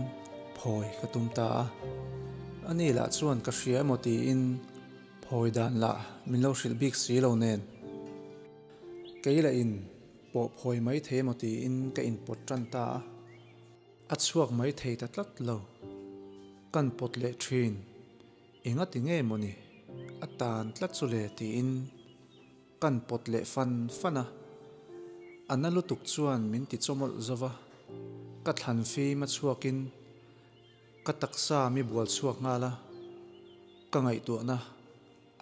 phawi ka tum ta a, ani lah chuan ka hria emaw tiin Phawi dan lah min lo hrilh bik si lo nen. Kei lah in pawh phawi mai thei emaw tiin ka inpawt tan ta a. A chhuak mai thei ta tlat lo. Kan pawt leh thin. Enga ti nge mawni a tan tlat chu le tiin kan pawt leh fan fan a. A na lutuk chuan min ti chawmawlh zo va. Ka thlan fim a chhuakin Ka taksa mi bual chhuak nghal a, ka ngaihtuahna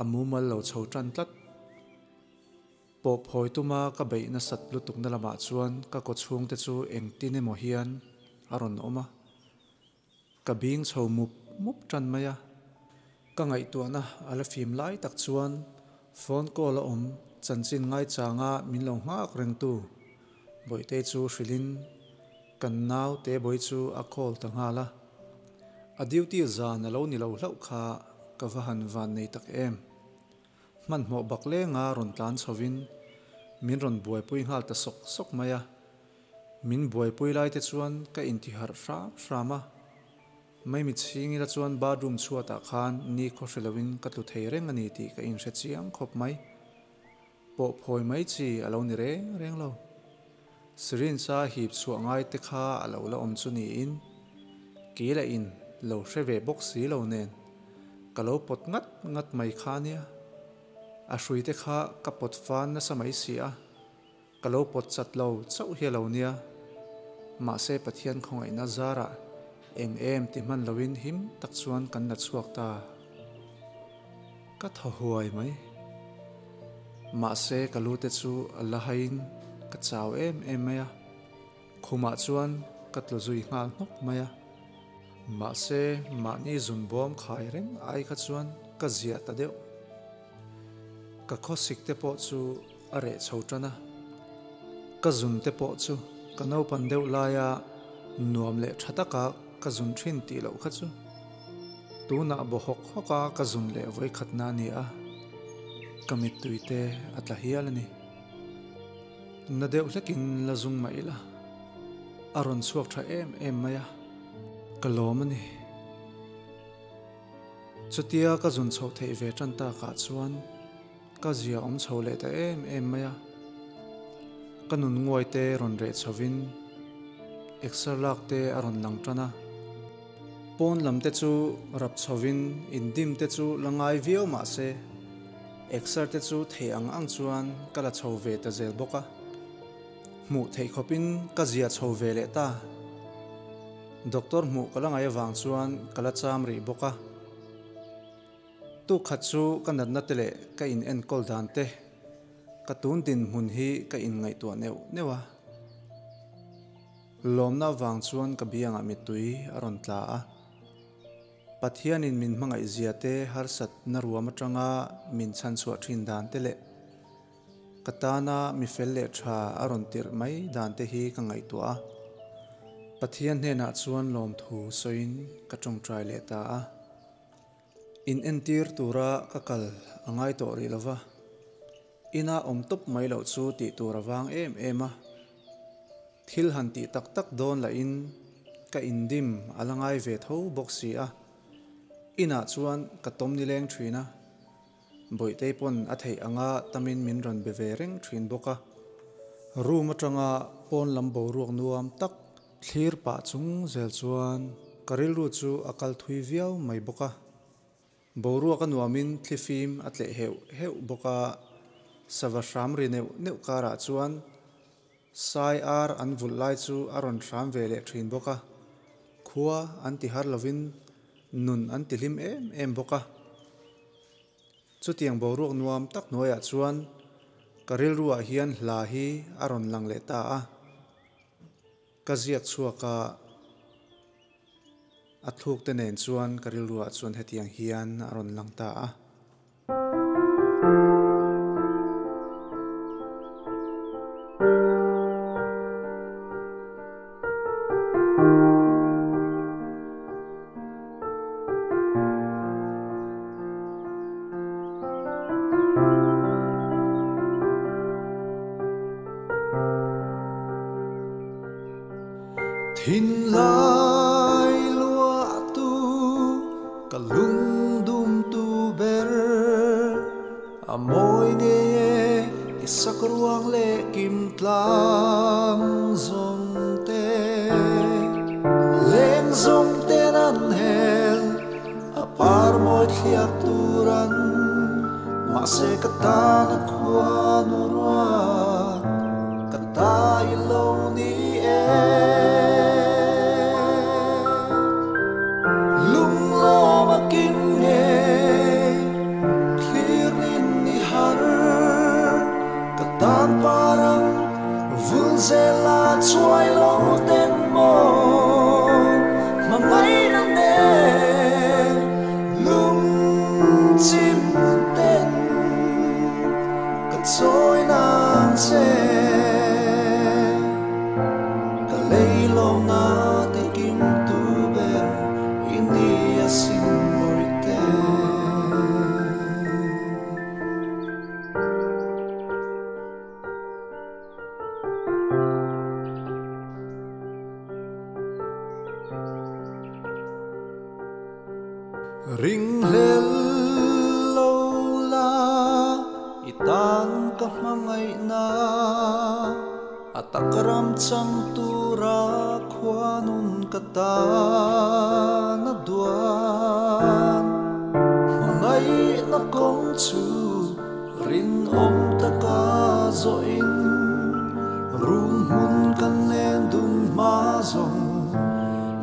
a mumal lo chho tan tlat. Pawh phawi tuma ka beih nasat lutukna lamah chuan ka kawchhungte chu engtin emaw hian a rawn awm a, ka bing chho mup mup tan mai a. Ka ngaihtuahna a la fim lai tak chuan phone call a awm chanchin ngaichanga min lo nghak rengtu Bawihtei chu hrilhin Kan nau te bawi chu a call ta nghal a, a duty zan a lo ni lo hlauh kha ka va han van nei tak em. Hmanhmawh bak lenga rawn tlan chhovin min rawn buaipui nghal ta sawk sawk mai a, min buaipui lai te chuan ka intiharh hram hram a, Maimi chhingila chuan bathroom chhuatah khan ni khaw hre loin ka tlu thei reng a ni tih ka inhre chiang khawp mai. Pawh phawi mai chi a lo ni reng reng lo. Syringe a hip chhuah ngai te kha a lo la awm chu niin kei lah in lo hre ve bawk si lo nen ka lo pawt ngat ngat mai kha nia. A hrui te kha ka pawt fan nasa mai si a, ka lo pawt chat lo chauh hi a lo nia. Mahse Pathian khawngaihna zarah eng em ti hman loin him tak chuan kan la chhuak ta. Ka thaw huai mai. Mahse ka lu te chu a la haiin ka chau em em mai a, khumah chuan ka tlu zui nghal hnawk mai a. Mahse mahni zun bawm khai reng ai kha chuan ka ziah ta deuh. Ka khawsik te pawh chu a reh chho tan a, ka zun te pawh chu ka naupan deuh laia nuam leh tha taka ka zun thin tih loh kha chu tunah baw hawk hawk a ka zun leh vawikhatna a ni a, ka mittui te a tla hial a ni. Na deuh hlekin la zung mah ila a rawn chhuak tha em em mai a, ka lawm a ni. Chutia ka zun chhoh theih ve tan takah chuan ka zia awm chho leh ta em em mai a, ka nun nguai te rawn reh chhovin Exer lak te a rawn lang tan a. Pawn lam te chu rap chhovin indim te chu la ngai viau mah se, exer te chu theih ang ang chuan ka la chho ve ta zel bawk a. Hmuh theih khawpin ka zia chho ve leh ta. Doctor hmuh ka la ngaih avang chuan ka la cham rih bawk a. Tuk khat chu ka natna te leh ka in enkawl dan te, ka tun dinhmun hi ka in ngaihtuah neuh neuh a. Lawmna avang chuan ka biangah mittui a rawn tla a. Pathianin min hmangaih zia te harsatna ruam atanga min chhanchhuah thin dan te leh ka tana mi fel leh tha a rawn tirh mai dan te hi ka ngaihtuah a. Pathian hnenah chuan lawmthu sawiin ka tawngtai leh ta a. In entir tura ka kal a ngai tawh rih lova, ina awm tawp mai loh chu tih tur a vang em em a. Thil han tih tak tak dawn lahin ka indim a la ngai ve tho bawk si a. Inah chuan ka tawm nileng thin a, Bawihtei pawn a theih anga tamin min rawn be ve reng thin bawk a. Room atanga pawn lam boruak nuam tak thlir pah chung zel chuan ka rilru chu a kal thui viau mai bawk a. Boruak a nuamin thlifim a tleh heuh heuh bawk a, sava hram ri neuh neuh karah chuan Sai ar an vulh lai chu a rawn hram ve leh thin bawk a, khua an ti har lovin nun an ti hlim em em bawk a. Chutiang boruak nuam tak hnuaiah chuan ka rilruah hian hla hi a rawn lang leh ta a, ka ziak chhuak a, a thluk te nen chuan ka rilruah chuan hetiang hian a rawn lang ta a. Thinlai luahtu ka lungdumtu ber a mawi ngei e i sak ruang leh kim tlang zawng te. Leng zawng ten an hel a par mawi thliak tur an mahse ka tan a khuanu ruat ka ta i lo ni e. Lunglawm a kim ngei thlir in i har ka tan parang vul zel a chuai lo ten maw hmangaihna nen lungchim ten ka chawi nan che ka leilawm na ti kim tu ber i ni a sin mawite. Ringhlel lo la i tan ka hmangaihna a tak ram chang tura khuanun ka tan a duan. Hmangaihna kawng chu rinawm taka zawhin run hmun kan len dun hma zawng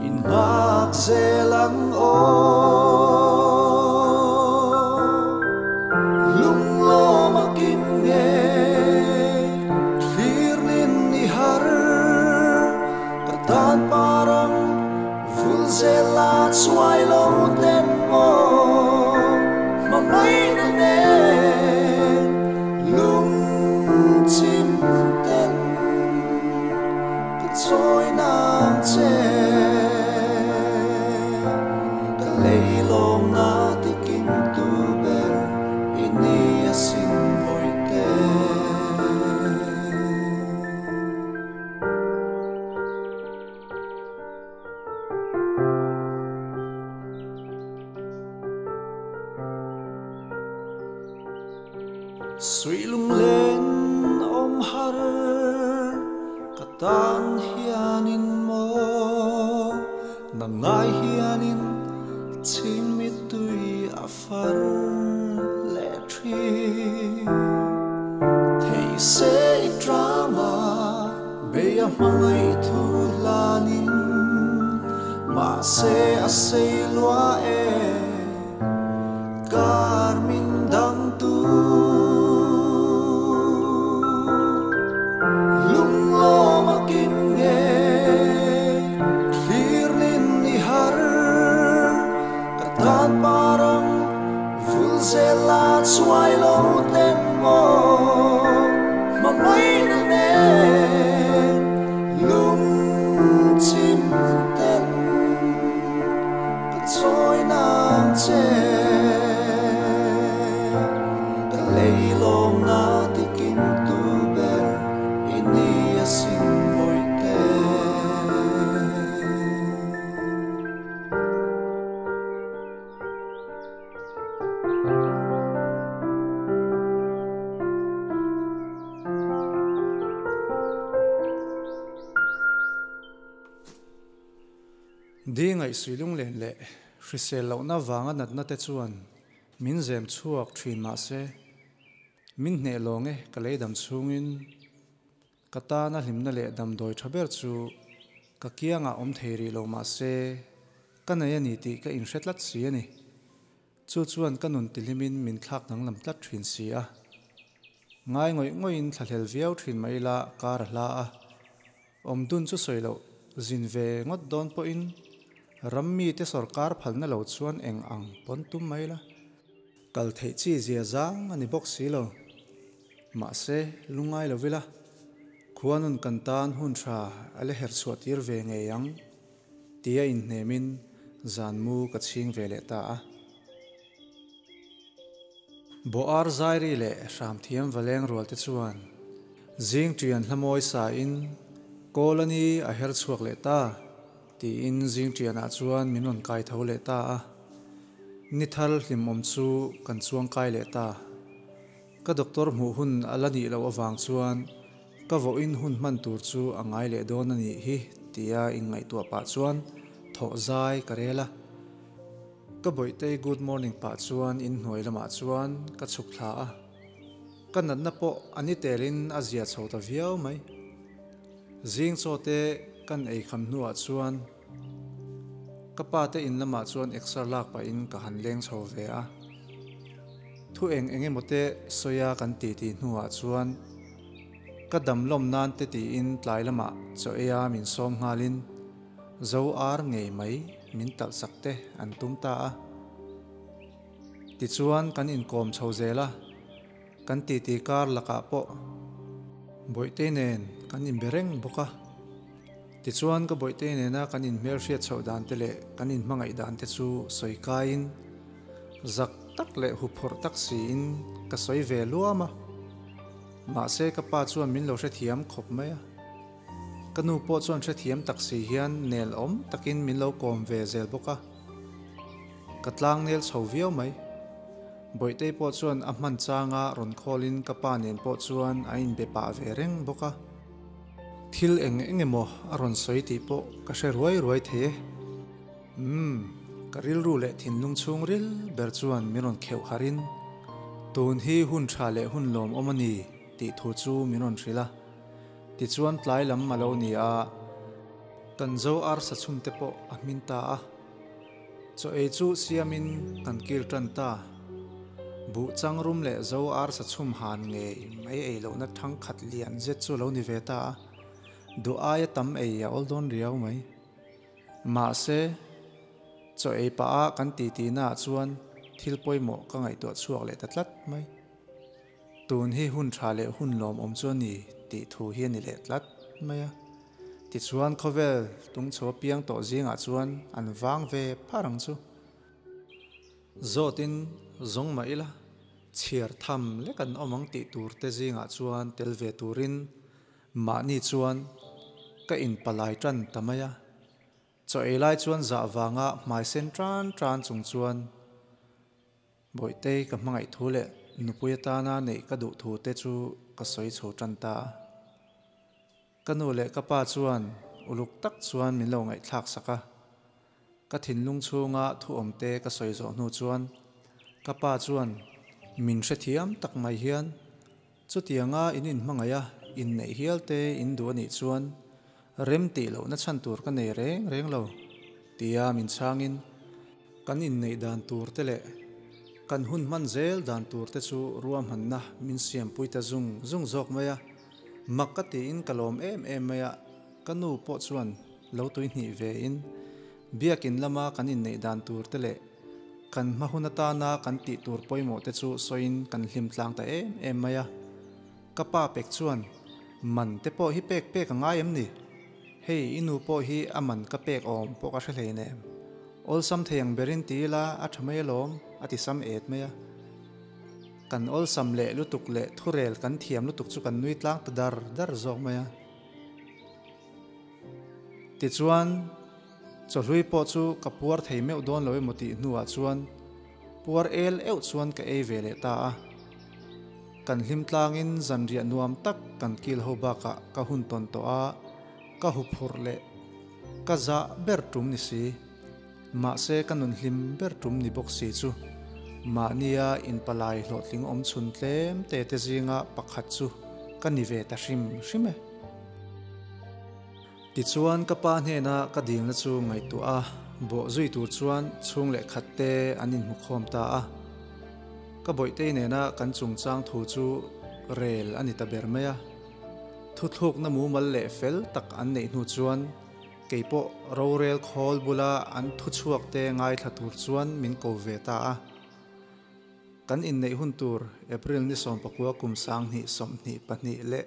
in nghak zel ang aw. Lunglawm a kim ngei thlir nin i har ka tan parang vul zel a chuai lo ten maw hmangaihna nen lungchim ten ka chawi nang che ka leilawm na ti kim tu ber i ni a sin mawite. Suih lunglen awm har ka tan hianin mawi. Nang ngai hianin chhing mittui a far leh thin. Thei se i tlanga bei a hmangaih thu hlanin mahse a sei lua e kar min dang tu. Lunglawm a kim nge thlir nin i har ka tan parang vul zel la chuai lo ten maw hmangaihna nen lung chim ten ka chawi nang che ka leilawm na tikim tu ber i ni a sin Bawihte. Di ngaihsui lunglen leh hrisel lohna vanga natna te chuan min zem chhuak thin mahse, min hneh lawng e ka lei dam chhungin ka tana hlimna leh damdawi tha ber chu ka kiangah awm thei rih lo mahse ka nei a ni tih ka inhre tlat si a ni. Chu chuan ka nun tihlimin min thlak danglam tlat thin si a. Ngai ngawih ngawihin thlahlel viau thin mah ila kar a hla a. Awm dun chu sawi loh zin ve ngawt dawn pawhin ram mite sawrkar phalna lo chuan eng ang pawn tum mai la. Kal theih chi zia zang a ni bawk si lo. Mahse, lungngai lo ila, khuanun kan tan hun tha a la her chhuah tir ve ngei ang tia inhnemin zan mu ka chhing ve leh ta a. Bawhar Zairi leh Hramthiam Valeng rual te chuan zing ṭian hlamawi sain Kawlani a her chhuak leh ta tiin zing ṭianah chuan min rawn kai tho leh ta a. Ni thar hlimawm chu kan chuang kai leh ta. Ka doctor hmuh hun a la nih loh avang chuan ka vawiin hun hman tur chu a ngai leh dawn a nih hi tia inngaihtuah pah chuan thawh zai ka rel a. Ka bawihtei good morning pah chuan inhnuai lamah chuan ka chhuk thla a, ka natna pawh a ni telin a zia chho ta viau mai. Zing chaw te kan ei kham hnuah chuan ka pa te in lamah chuan exer lak pahin ka han leng chho ve a. Thu eng eng emaw te sawi a kan titi hnuah chuan ka dam lawm nan te tiin tlai lamah chaw ei a min sawm nghalin Zo ar ngei mai min talh sak te an tum ta a. Tichuan kan inkawm chho zel a, kan titi kar lakah pawh Bawihtei nen kan inbe reng bawk a. Tichuan ka Bawihtei nena kan inhmelhriat chhoh dan te leh kan inhmangaih dan te chu sawi kaiin zak tak leh huphawrh tak siin ka sawi ve luam a. Mahse ka pa chuan min lo hrethiam khawp mai a. Ka nu pawh chuan hrethiam tak si hian nel awm takin min lo kawm ve zel bawk a. Ka tlang nel chho viau mai. Bawihtei pawh chuan a hman changa rawn khawlin ka pa nen pawh chuan a inbe pah ve reng bawk a. Thil eng eng emaw a rawn sawi tih pawh ka hre ruai ruai thei e. Umm, ka rilru leh thinlung chhungril ber chuan min rawn kheuh harhin, Tun hi hun tha leh hun lawmawm a ni tih thu chu min rawn hrilh a. Tichuan tlai lam a lo ni a, kan zo arsa chhungte pawh a hmin ta a. Chaw ei chu siamin kan kil tan ta. Buh chang rum leh zo arsa chhum han ngei mai ei lohna thangkhat lian zet chu a lo ni ve ta a, duh aia tam ei a awl dawn riau mai. Mahse, chaw ei pah a kan titi naah chuan thil pawimawh ka ngaihtuah chhuak leh ta tlat mai. Tun hi hun tha leh hun lawmawm chu a ni tih thu hi a ni leh tlat mai a. Tichuan khawvel tungchho a piang tawh zingah chuan an vang ve phar ang chu. Zawtin zawng mah ila, chhiar tham lek an awm ang tih tur te zingah chuan tel ve turin mahni chuan ka inpalai tan ta mai a. Chaw ei lai chuan zah vanga hmai sen tan tan chung chuan Bawihtei ka hmangaih thu leh nupui atana neih ka duh thu te chu ka sawi chho tan ta a. Ka nu leh ka pa chuan uluk tak chuan min lo ngaihthlak sak a. Ka thinlung chhunga thu awmte ka sawi zawh hnu chuan ka pa chuan min hrethiam tak mai hian, Chutianga in inhmangaih a, inneih hial te in duh a nih chuan rem tih lohna chhan tur ka nei reng reng lo, tia min chhangin kan inneih dan tur te leh kan hun hman zel dan tur te chu ruahmanna min siampui ta zung zung zawk mai a. Mak ka tiin ka lawm em em mai a, ka nu pawh chuan lo tuihnih ve in Biakin lama kan inneih dan tur te leh kan hma hun atana kan tih tur pawimawh te chu sawiin kan hlim tlang ta em em mai a. Ka pa pek chuan, Man te pawh hi pek pek a ngai em ni? Hei i nu pawh hi a man ka pek awm pawh ka hre hlein em? Awlsam thei ang berin ti ila a tha mai alawm, a ti sam et mai a. Kan awlsam leh lutuk leh thurel kan thiam lutuk chu kan nui tlang ta dar dar zawk mai a. Tichuan, chawhlui pawh chu ka puar thei meuh dawn lo emaw tih hnuah chuan puar el euh chuan ka ei ve leh ta a. Kan hlim tlangin zanriah nuam tak kan kil ho bakah ka hun tawn tawh a, ka huphurh leh ka zah ber tum ni si. Mahse ka nun hlim ber tum ni bawk si chu mahnia inpalai hlawhtling awm chhun tlem te te zinga pakhat chu ka ni ve ta hrim hrim e. Tichuan ka pa hnena ka dilna chu ngaihtuah a, bawh zui tur chuan chhung leh khat te an inhmukhawm ta a. Ka bawihtei nena kan chungchang thu chu rel a ni ta ber mai a. Thuthlukna mumal leh fel tak an neih hnu chuan Kei pawh rorel khawl bula an thuchhuak te ngaithla tur chuan min ko ve ta a. Kan inneih hun tur April ni 19 kum 2022 leh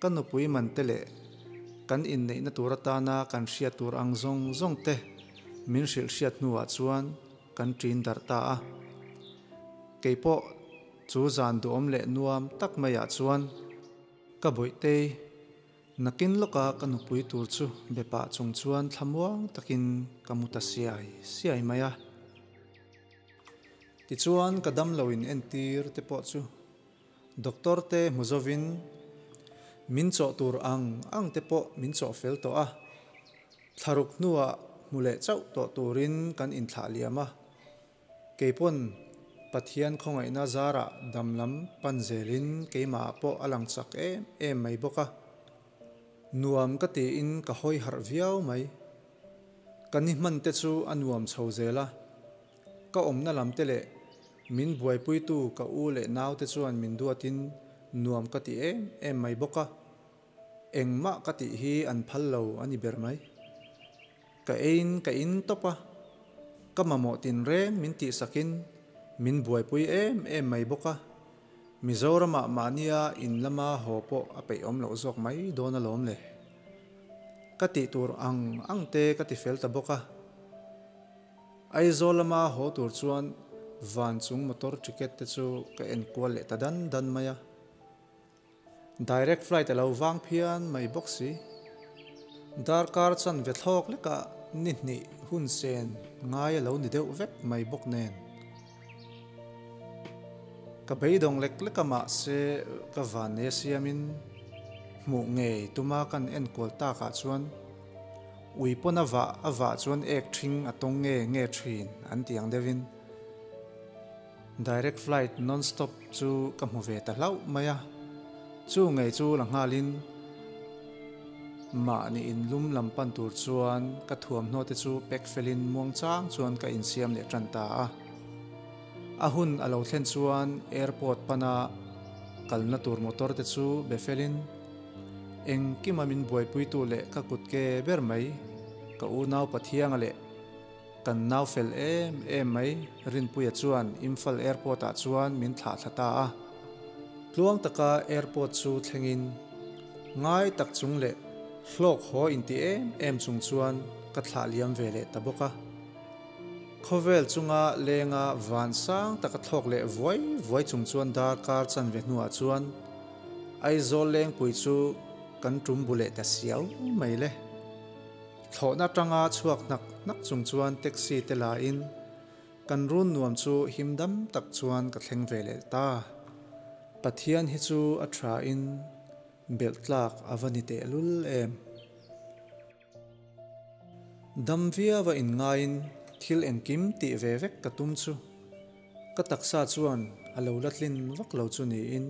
ka nupui man te leh kan inneihna tur atana kan hriat tur ang zawng zawng te min hrilh hriat hnuah chuan kan ṭin darh ta a. Kei pawh chu zan duhawm leh nuam tak maiah chuan ka bawihtei Nakin lawka ka nupui tur chu be pah chung chuan thlamuang takin ka mu ta siai siai mai a. Tichuan ka damlo in entir te pawh chu doctor te hmu zovin min chawh tur ang ang te pawh min chawh fel tawh a. Thlaruk hnuah hmu leh chauh tawh turin kan inthlah liam a. Keipawn Pathian khawngaihna zarah dam lam pan zelin keimahah pawh a lang chak em em mai bawk a. Nuam ka tiin ka hawi harh viau mai. Ka ni hman te chu a nuam chho zel a. Ka awmna lam te leh min buaipuitu ka u leh naute chuan min duatin nuam ka ti em em mai bawk a. Engmah ka tih hi an phal lo a ni ber mai. Ka eiin ka in tawp a, ka mamawh tinreng min tihsakin min buaipui em em mai bawk a, Mizoramah mahnia in lama haw pawh a peihawm loh zawk mai dawn alawm le. Ka tih tur ang ang te ka ti fel ta bawk a. Aizawl lama haw tur chuan van chung motor ticket te chu ka enkual leh ta dan dan mai a. Direct flight a lo vang phian mai bawk si. Darkar chanve thlawk lekah ni hnih hun sen ngai a lo ni deuh vek mai bawk nen. Ka beidawng lek lek a mahse ka vanne siamin hmuh ngei tuma kan enkual takah chuan ui pawn a vah a vah chuan ek ṭhing a tawng nge nge ṭhin an ti ang deuhin. Direct flight non stop chu ka hmu ve ta hlauh mai a, chu ngei chu la nghalin mahni inlum lam pan tur chuan ka thuamhnaw te chu pack felin muang chang chuan ka insiam leh tan ta a. A hun a lo thlen chuan airport pana kalna tur motor te chu be felin engkima min buaipuitu leh ka kutke ber mai ka unau Pathianga leh Kan nau fel em em mai, Rinpuia chuan Imphal Airport ah chuan min thlah thla ta a. Tluang taka airport chu thlengin ngai tak chung leh hlawk haw inti em em chung chuan ka thlah liam ve leh ta bawk a. Khawvel chunga lenga van sang taka thlawk leh vuai vuai chung chuan darkar chanve hnuah chuan Aizawl Lengpui chu kan tum bu leh ta siau mai le. Thlawhna atanga chhuak hnak hnak chung chuan taxi te la in kan run nuam chu him dam tak chuan ka thleng ve leh ta. Pathian hi chu a tha in belh tlak a va ni teh lul em. Dam viau a inngaiin thil engkim tih ve vek ka tum chu ka taksa chuan a lo la tlin vak lo chu niin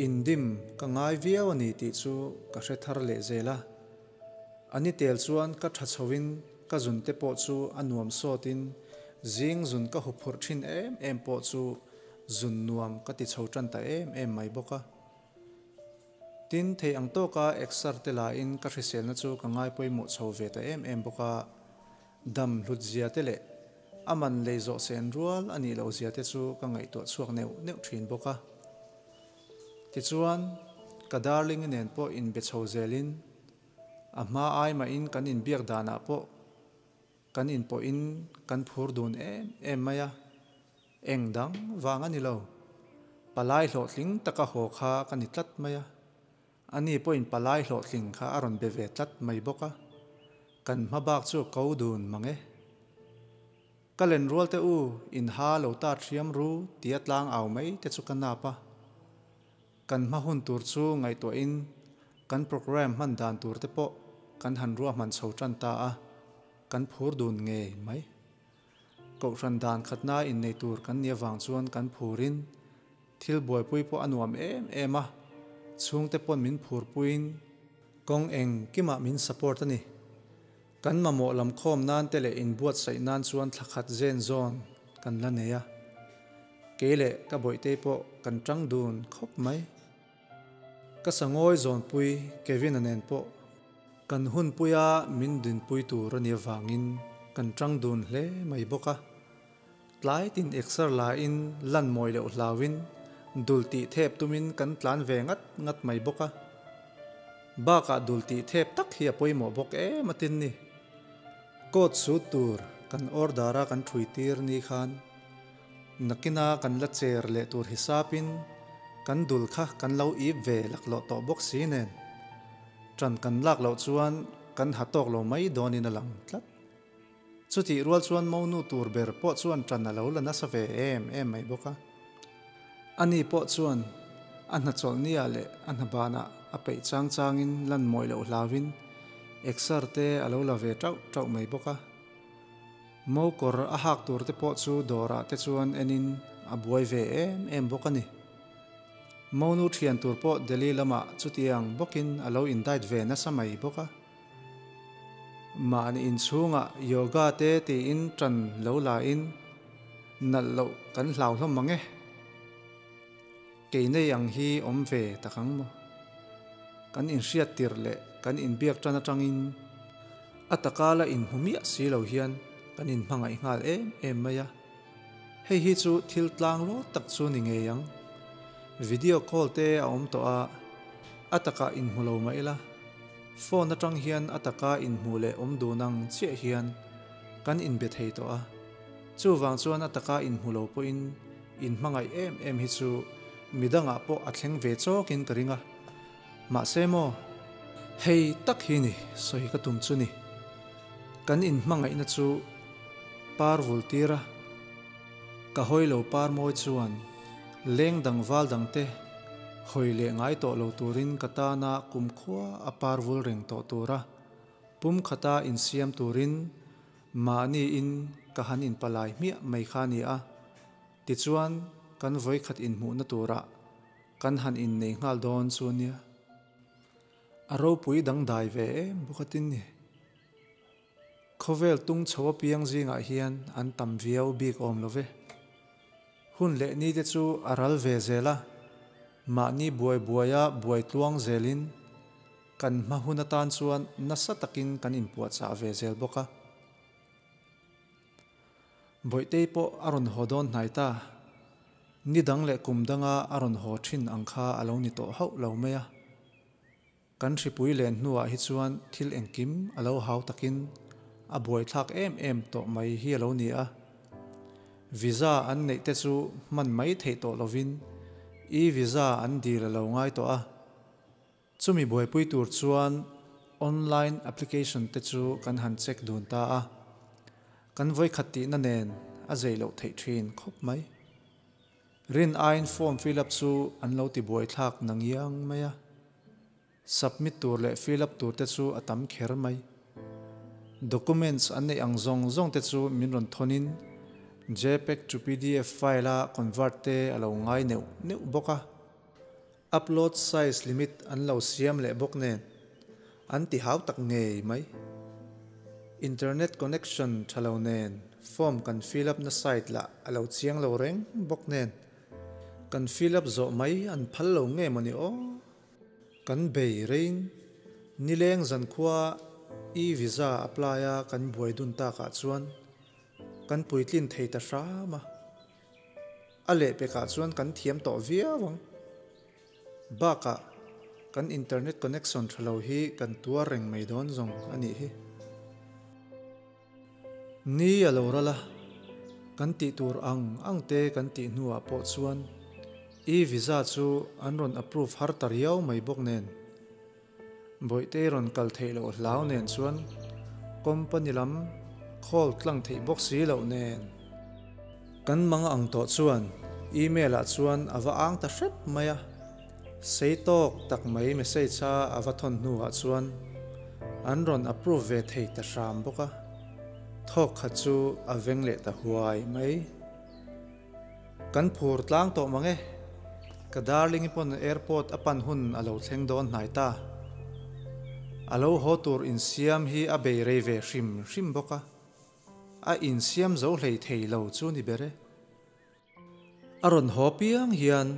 indim ka ngai viau a ni tih chu ka hre thar leh zel a. A ni tel chuan ka tha chhoin ka zun te pawh chu a nuam sawtin zing zun ka huphurh thin em em pawh chu zun nuam ka ti chho tan ta em em mai bawk a. Tin, thei ang tawka exer te lain ka hriselna chu ka ngai pawimawh chho ve ta em em bawk a, dam hlut zia te leh a man lei zawh sen rual a nih loh zia te chu ka ngaihtuah chhuak neuh neuh thin bawk a. Tichuan, ka darling nen pawh inbe chho zelin a hma ai mahin kan inbiak danah pawh kan inpawhin kan phur dun em em mai a, eng dang vang a ni lo. Palai hlawhtling taka haw kha ka ni tlat mai a, ani pawhin palai hlawhtling kha a rawn be ve tlat mai bawk a, kan hma bak chu ko dun mang e. Ka len rual te u, in ha lo ta thiam ru tia tlang au mai te chu ka nap a. Kan hma hun tur chu ngaihtuahin kan programme hman dan tur te pawh kan han ruahman chho tan ta a, kan phur dun ngei mai. Kohhran dan khatna innei tur kan nih avang chuan kan phurin thil buaipui pawh a nuam em em a, chhungte pawn min phurpuiin kawng engkimah min support a ni. Kan mamawh lam khawm nan te leh inbuatsaih nan chuan thla khat zen zawn kan la nei a, kei leh ka bawihtei pawh kan tang dun khawp mai. Ka sangawi zawnpui Kevin-a nen pawh kan hunpuia min dinpui tur a nih avangin kan tang dun hle mai bawk a. Tlai tin exer lain lan mawi loh hlauin dul tih thep tumin kan tlan ve ngat ngat mai bawk a. Bakah dul tih thep tak hi a pawimawh bawk em atin ni. Coat suit tur kan order a kan thui tir ni khan nakina kan la cher leh tur hisapin kan dul kha kan lo ip ve laklawh tawh bawk si nen tan kan lak loh chuan kan ha tawk lo mai dawnin a lang tlat. Chutih rual chuan monu tur ber pawh chuan ṭan a lo la nasa ve em em mai bawk a. Ani pawh chuan a hna chawlhniah leh a hna banah a peih chang changin lan mawi loh hlauin exer te a lo la ve ṭauh ṭauh mai bawk a. Mo kawr a hak tur te pawh chu dawrah te chuan enin a buai ve em em bawk a ni. Monu ṭhian tur pawh Delhi lamah chutiang bawkin a lo indiet ve nasa mai bawk a. Mahni inchhungah yoga te tiin ṭan lo lain nalh loh kan hlau hlawm mang e. Kei nei ang hi awm ve tak ang maw? Kan inhriat tirh leh kan inbiak ṭan aṭangin a taka la inhmu miah si lo hian kan inhmangaih nghal em em mai a. Hei hi chu thil tlang lawt tak chu ni ngei ang. Video call te a awm tawh a, a takah inhmu lo mah ila. Phone atang hian a taka inhmuh leh awm dun ang chiah hian kan inbe thei tawh a, chuvang chuan a taka inhmu lo pawhin inhmangaih em em hi chu midangah pawh a thleng ve chawkin ka ring a, mahse maw hei tak hi ni sawi ka tum chu ni, kan inhmangaihna chu par vul tir a, ka hawi lo par mawi chuan leng dang val dang te hawi leh ngai tawh lo turin ka tana kumkhua a par vul reng tawh tura pum khata insiam turin mahni in ka han inpalai hmiah mai kha a ni a, tichuan kan vawikhat inhmuhna turah kan han innei nghal dawn chu nia. A ropui dangdai ve em bawk atin ni. Khawvel tung chho apiang zingah hian an tam viau bik awm lo ve. Hun leh ni te chu a ral ve zel a, mahni buai buaia buai tluang zelin kan hma hun atan chuan nasa takin kan inpuahchah ve zel bawk a. Bawihtei pawh a rawn haw dawn hnai ta. Ni dang leh kum danga a rawn haw thin ang kha a lo ni tawh hauh lo mai a. Kan hripui len hnuah hi chuan thil engkim a lo hau takin a buaithlak em em tawh mai hi a lo ni a. Visa an neih te chu hman mai theih tawh lovin e-visa an dil a lo ngai tawh a. Chumi buaipui tur chuan online application te chu kan han check dun ta a. Kan vawikhat tihna nen a zei loh theih thin khawp mai. Rin aiin form fill up chu an lo ti buaithlak na ngiang mai a. Submit tur leh fill up tur te chu a tam kher mai. Documents an neih ang zawng zawng te chu min rawn thawnin jpeg to pdf file a convert te a lo ngai neuh neuh bawk a. Upload size limit an lo siam leh bawk nen an ti hau tak ngei mai. Internet connection tha lo nen form kan fill up na site lah a lo chiang lo reng bawk nen kan fill up zawh mai an phal lo nge mawni aw. Kan bei rein nileng zankhua e-visa apply a kan buai dun takah chuan kan puitlin thei ta hram a. A lehpekah chuan kan thiam tawh viau ang. Bakah kan internet connection tha lo hi kan tuar reng mai dawn zawng a nih hi. Ni a lo ral a, kan tih tur ang ang te kan tih hnuah pawh chuan e-visa chu an rawn approve har ta riau mai bawk nen. Bawihtei rawn kal theih loh hlau nen chuan company lam call tlang theih bawk si loh nen. Kan mang ang tawh chuan email ah chuan a va ang ta hrep mai a, sei tawk tak mai message a a va thawn hnu ah chuan an rawn approve ve thei ta hram bawk a, thawk khat chu a veng leh ta huai mai. Kan phur tlang tawh mang e. Ka darling pawn airport a pan hun a lo thleng dawn hnai ta. A lo haw tur insiam hi a bei rei ve hrim hrim bawk a. A insiam zo hlei thei lo chu ni ber e. A rawn haw piang hian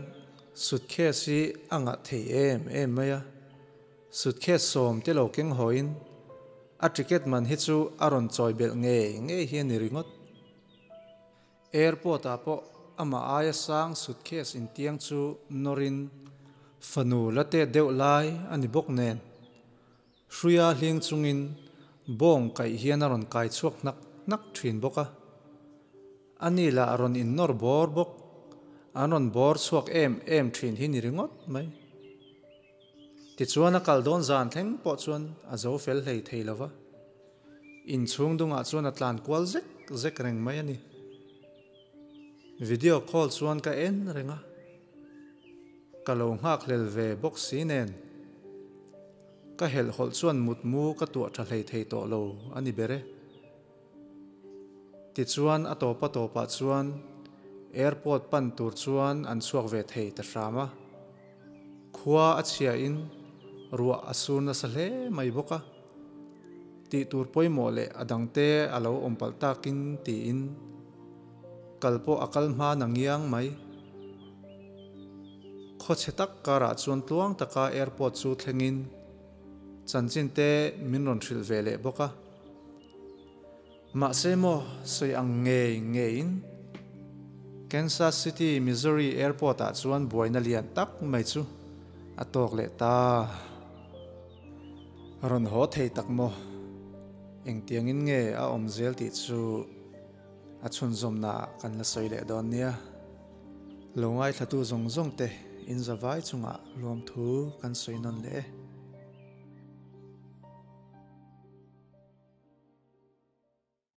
suitcase hi a ngah thei em em mai a. Suitcase sawm te lo keng hawiin a ticket man hi chu a rawn chawi belh ngei ngei hi a ni ringawt. Airport ah pawh amah aia sang suitcase intiang chu nawrin fanu la tet deuh lai a ni bawk nen hruia hling chungin bawng kaih hian a rawn kai chhuak hnak hnak thin bawk a. A ni lah a rawn innawr bawr bawk, an rawn bawr chhuak em em thin hi ni ringawt mai. Tichuan a kal dawn zan thleng pawh chuan a zo fel hlei thei lo va. Inchhung dungah chuan a tlan kual zek zek reng mai a ni. Video call chuan ka en reng a, ka lo nghakhlel ve bawk si nen. Ka helhhawlh chuan mutmu ka tuah tha hlei thei tawh lo a ni ber e. Tichuan a tawpa tawpah chuan airport pan tur chuan an chhuak ve thei ta hram a. Khua a chhiain ruah a sur nasa hle mai bawk a. Tih tur pawimawh leh a dangte a lo awm palh takin tiin kal pawh a kal hma na ngiang mai. Khawchhe tak karah chuan tluang taka airport chu thlengin chanchin te min rawn hrilh ve leh bawk a. Mahse maw sawi ang ngei ngeiin Kansas City, Missouri airport ah chuan buaina lian tak mai chu a tawk leh ta. Rawn haw thei tak maw? Engtiangin nge a awm zel tih chu a chhunzawmna ah kan la sawi leh dawn nia. Lo ngaithlatu zawng zawng te in zavai chungah lawmthu kan sawi nawn leh e.